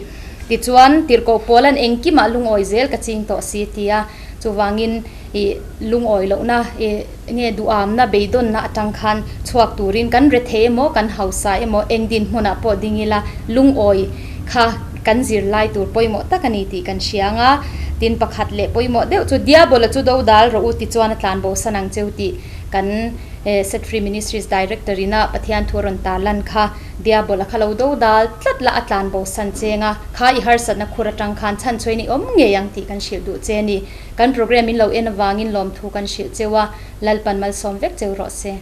Tichuan, tirhkoh Paula'n engkimah lungawi zel ka ching tawh si ti a, chuvangin i lungawi lohna, i nge duhamna, beidawnna atang khan chhuak turin kan rethei emaw, kan hausa emaw, eng dinhmunah pawh ding ila lungawi kha kan zirlai tur pawimawh tak a ni tih kan hria ang a. Tin, pakhat leh pawimawh deuh chu Diabola chu do dal rawh u tichuan a tlanbosan ang cheu tih Kan Set Free Ministries Director ina Pathian thu a rawn tar lan kha Diabol a kha lo do dal tlat la a tlan bo san cheng a, kha i harsatna khur atang khan chhan chhuain i awm ngei ang tih kan hrilh duh che a ni. Kan program in lo en avangin lawmthu kan hrilh cheu a, Lalpan malsawm vek cheu rawh se.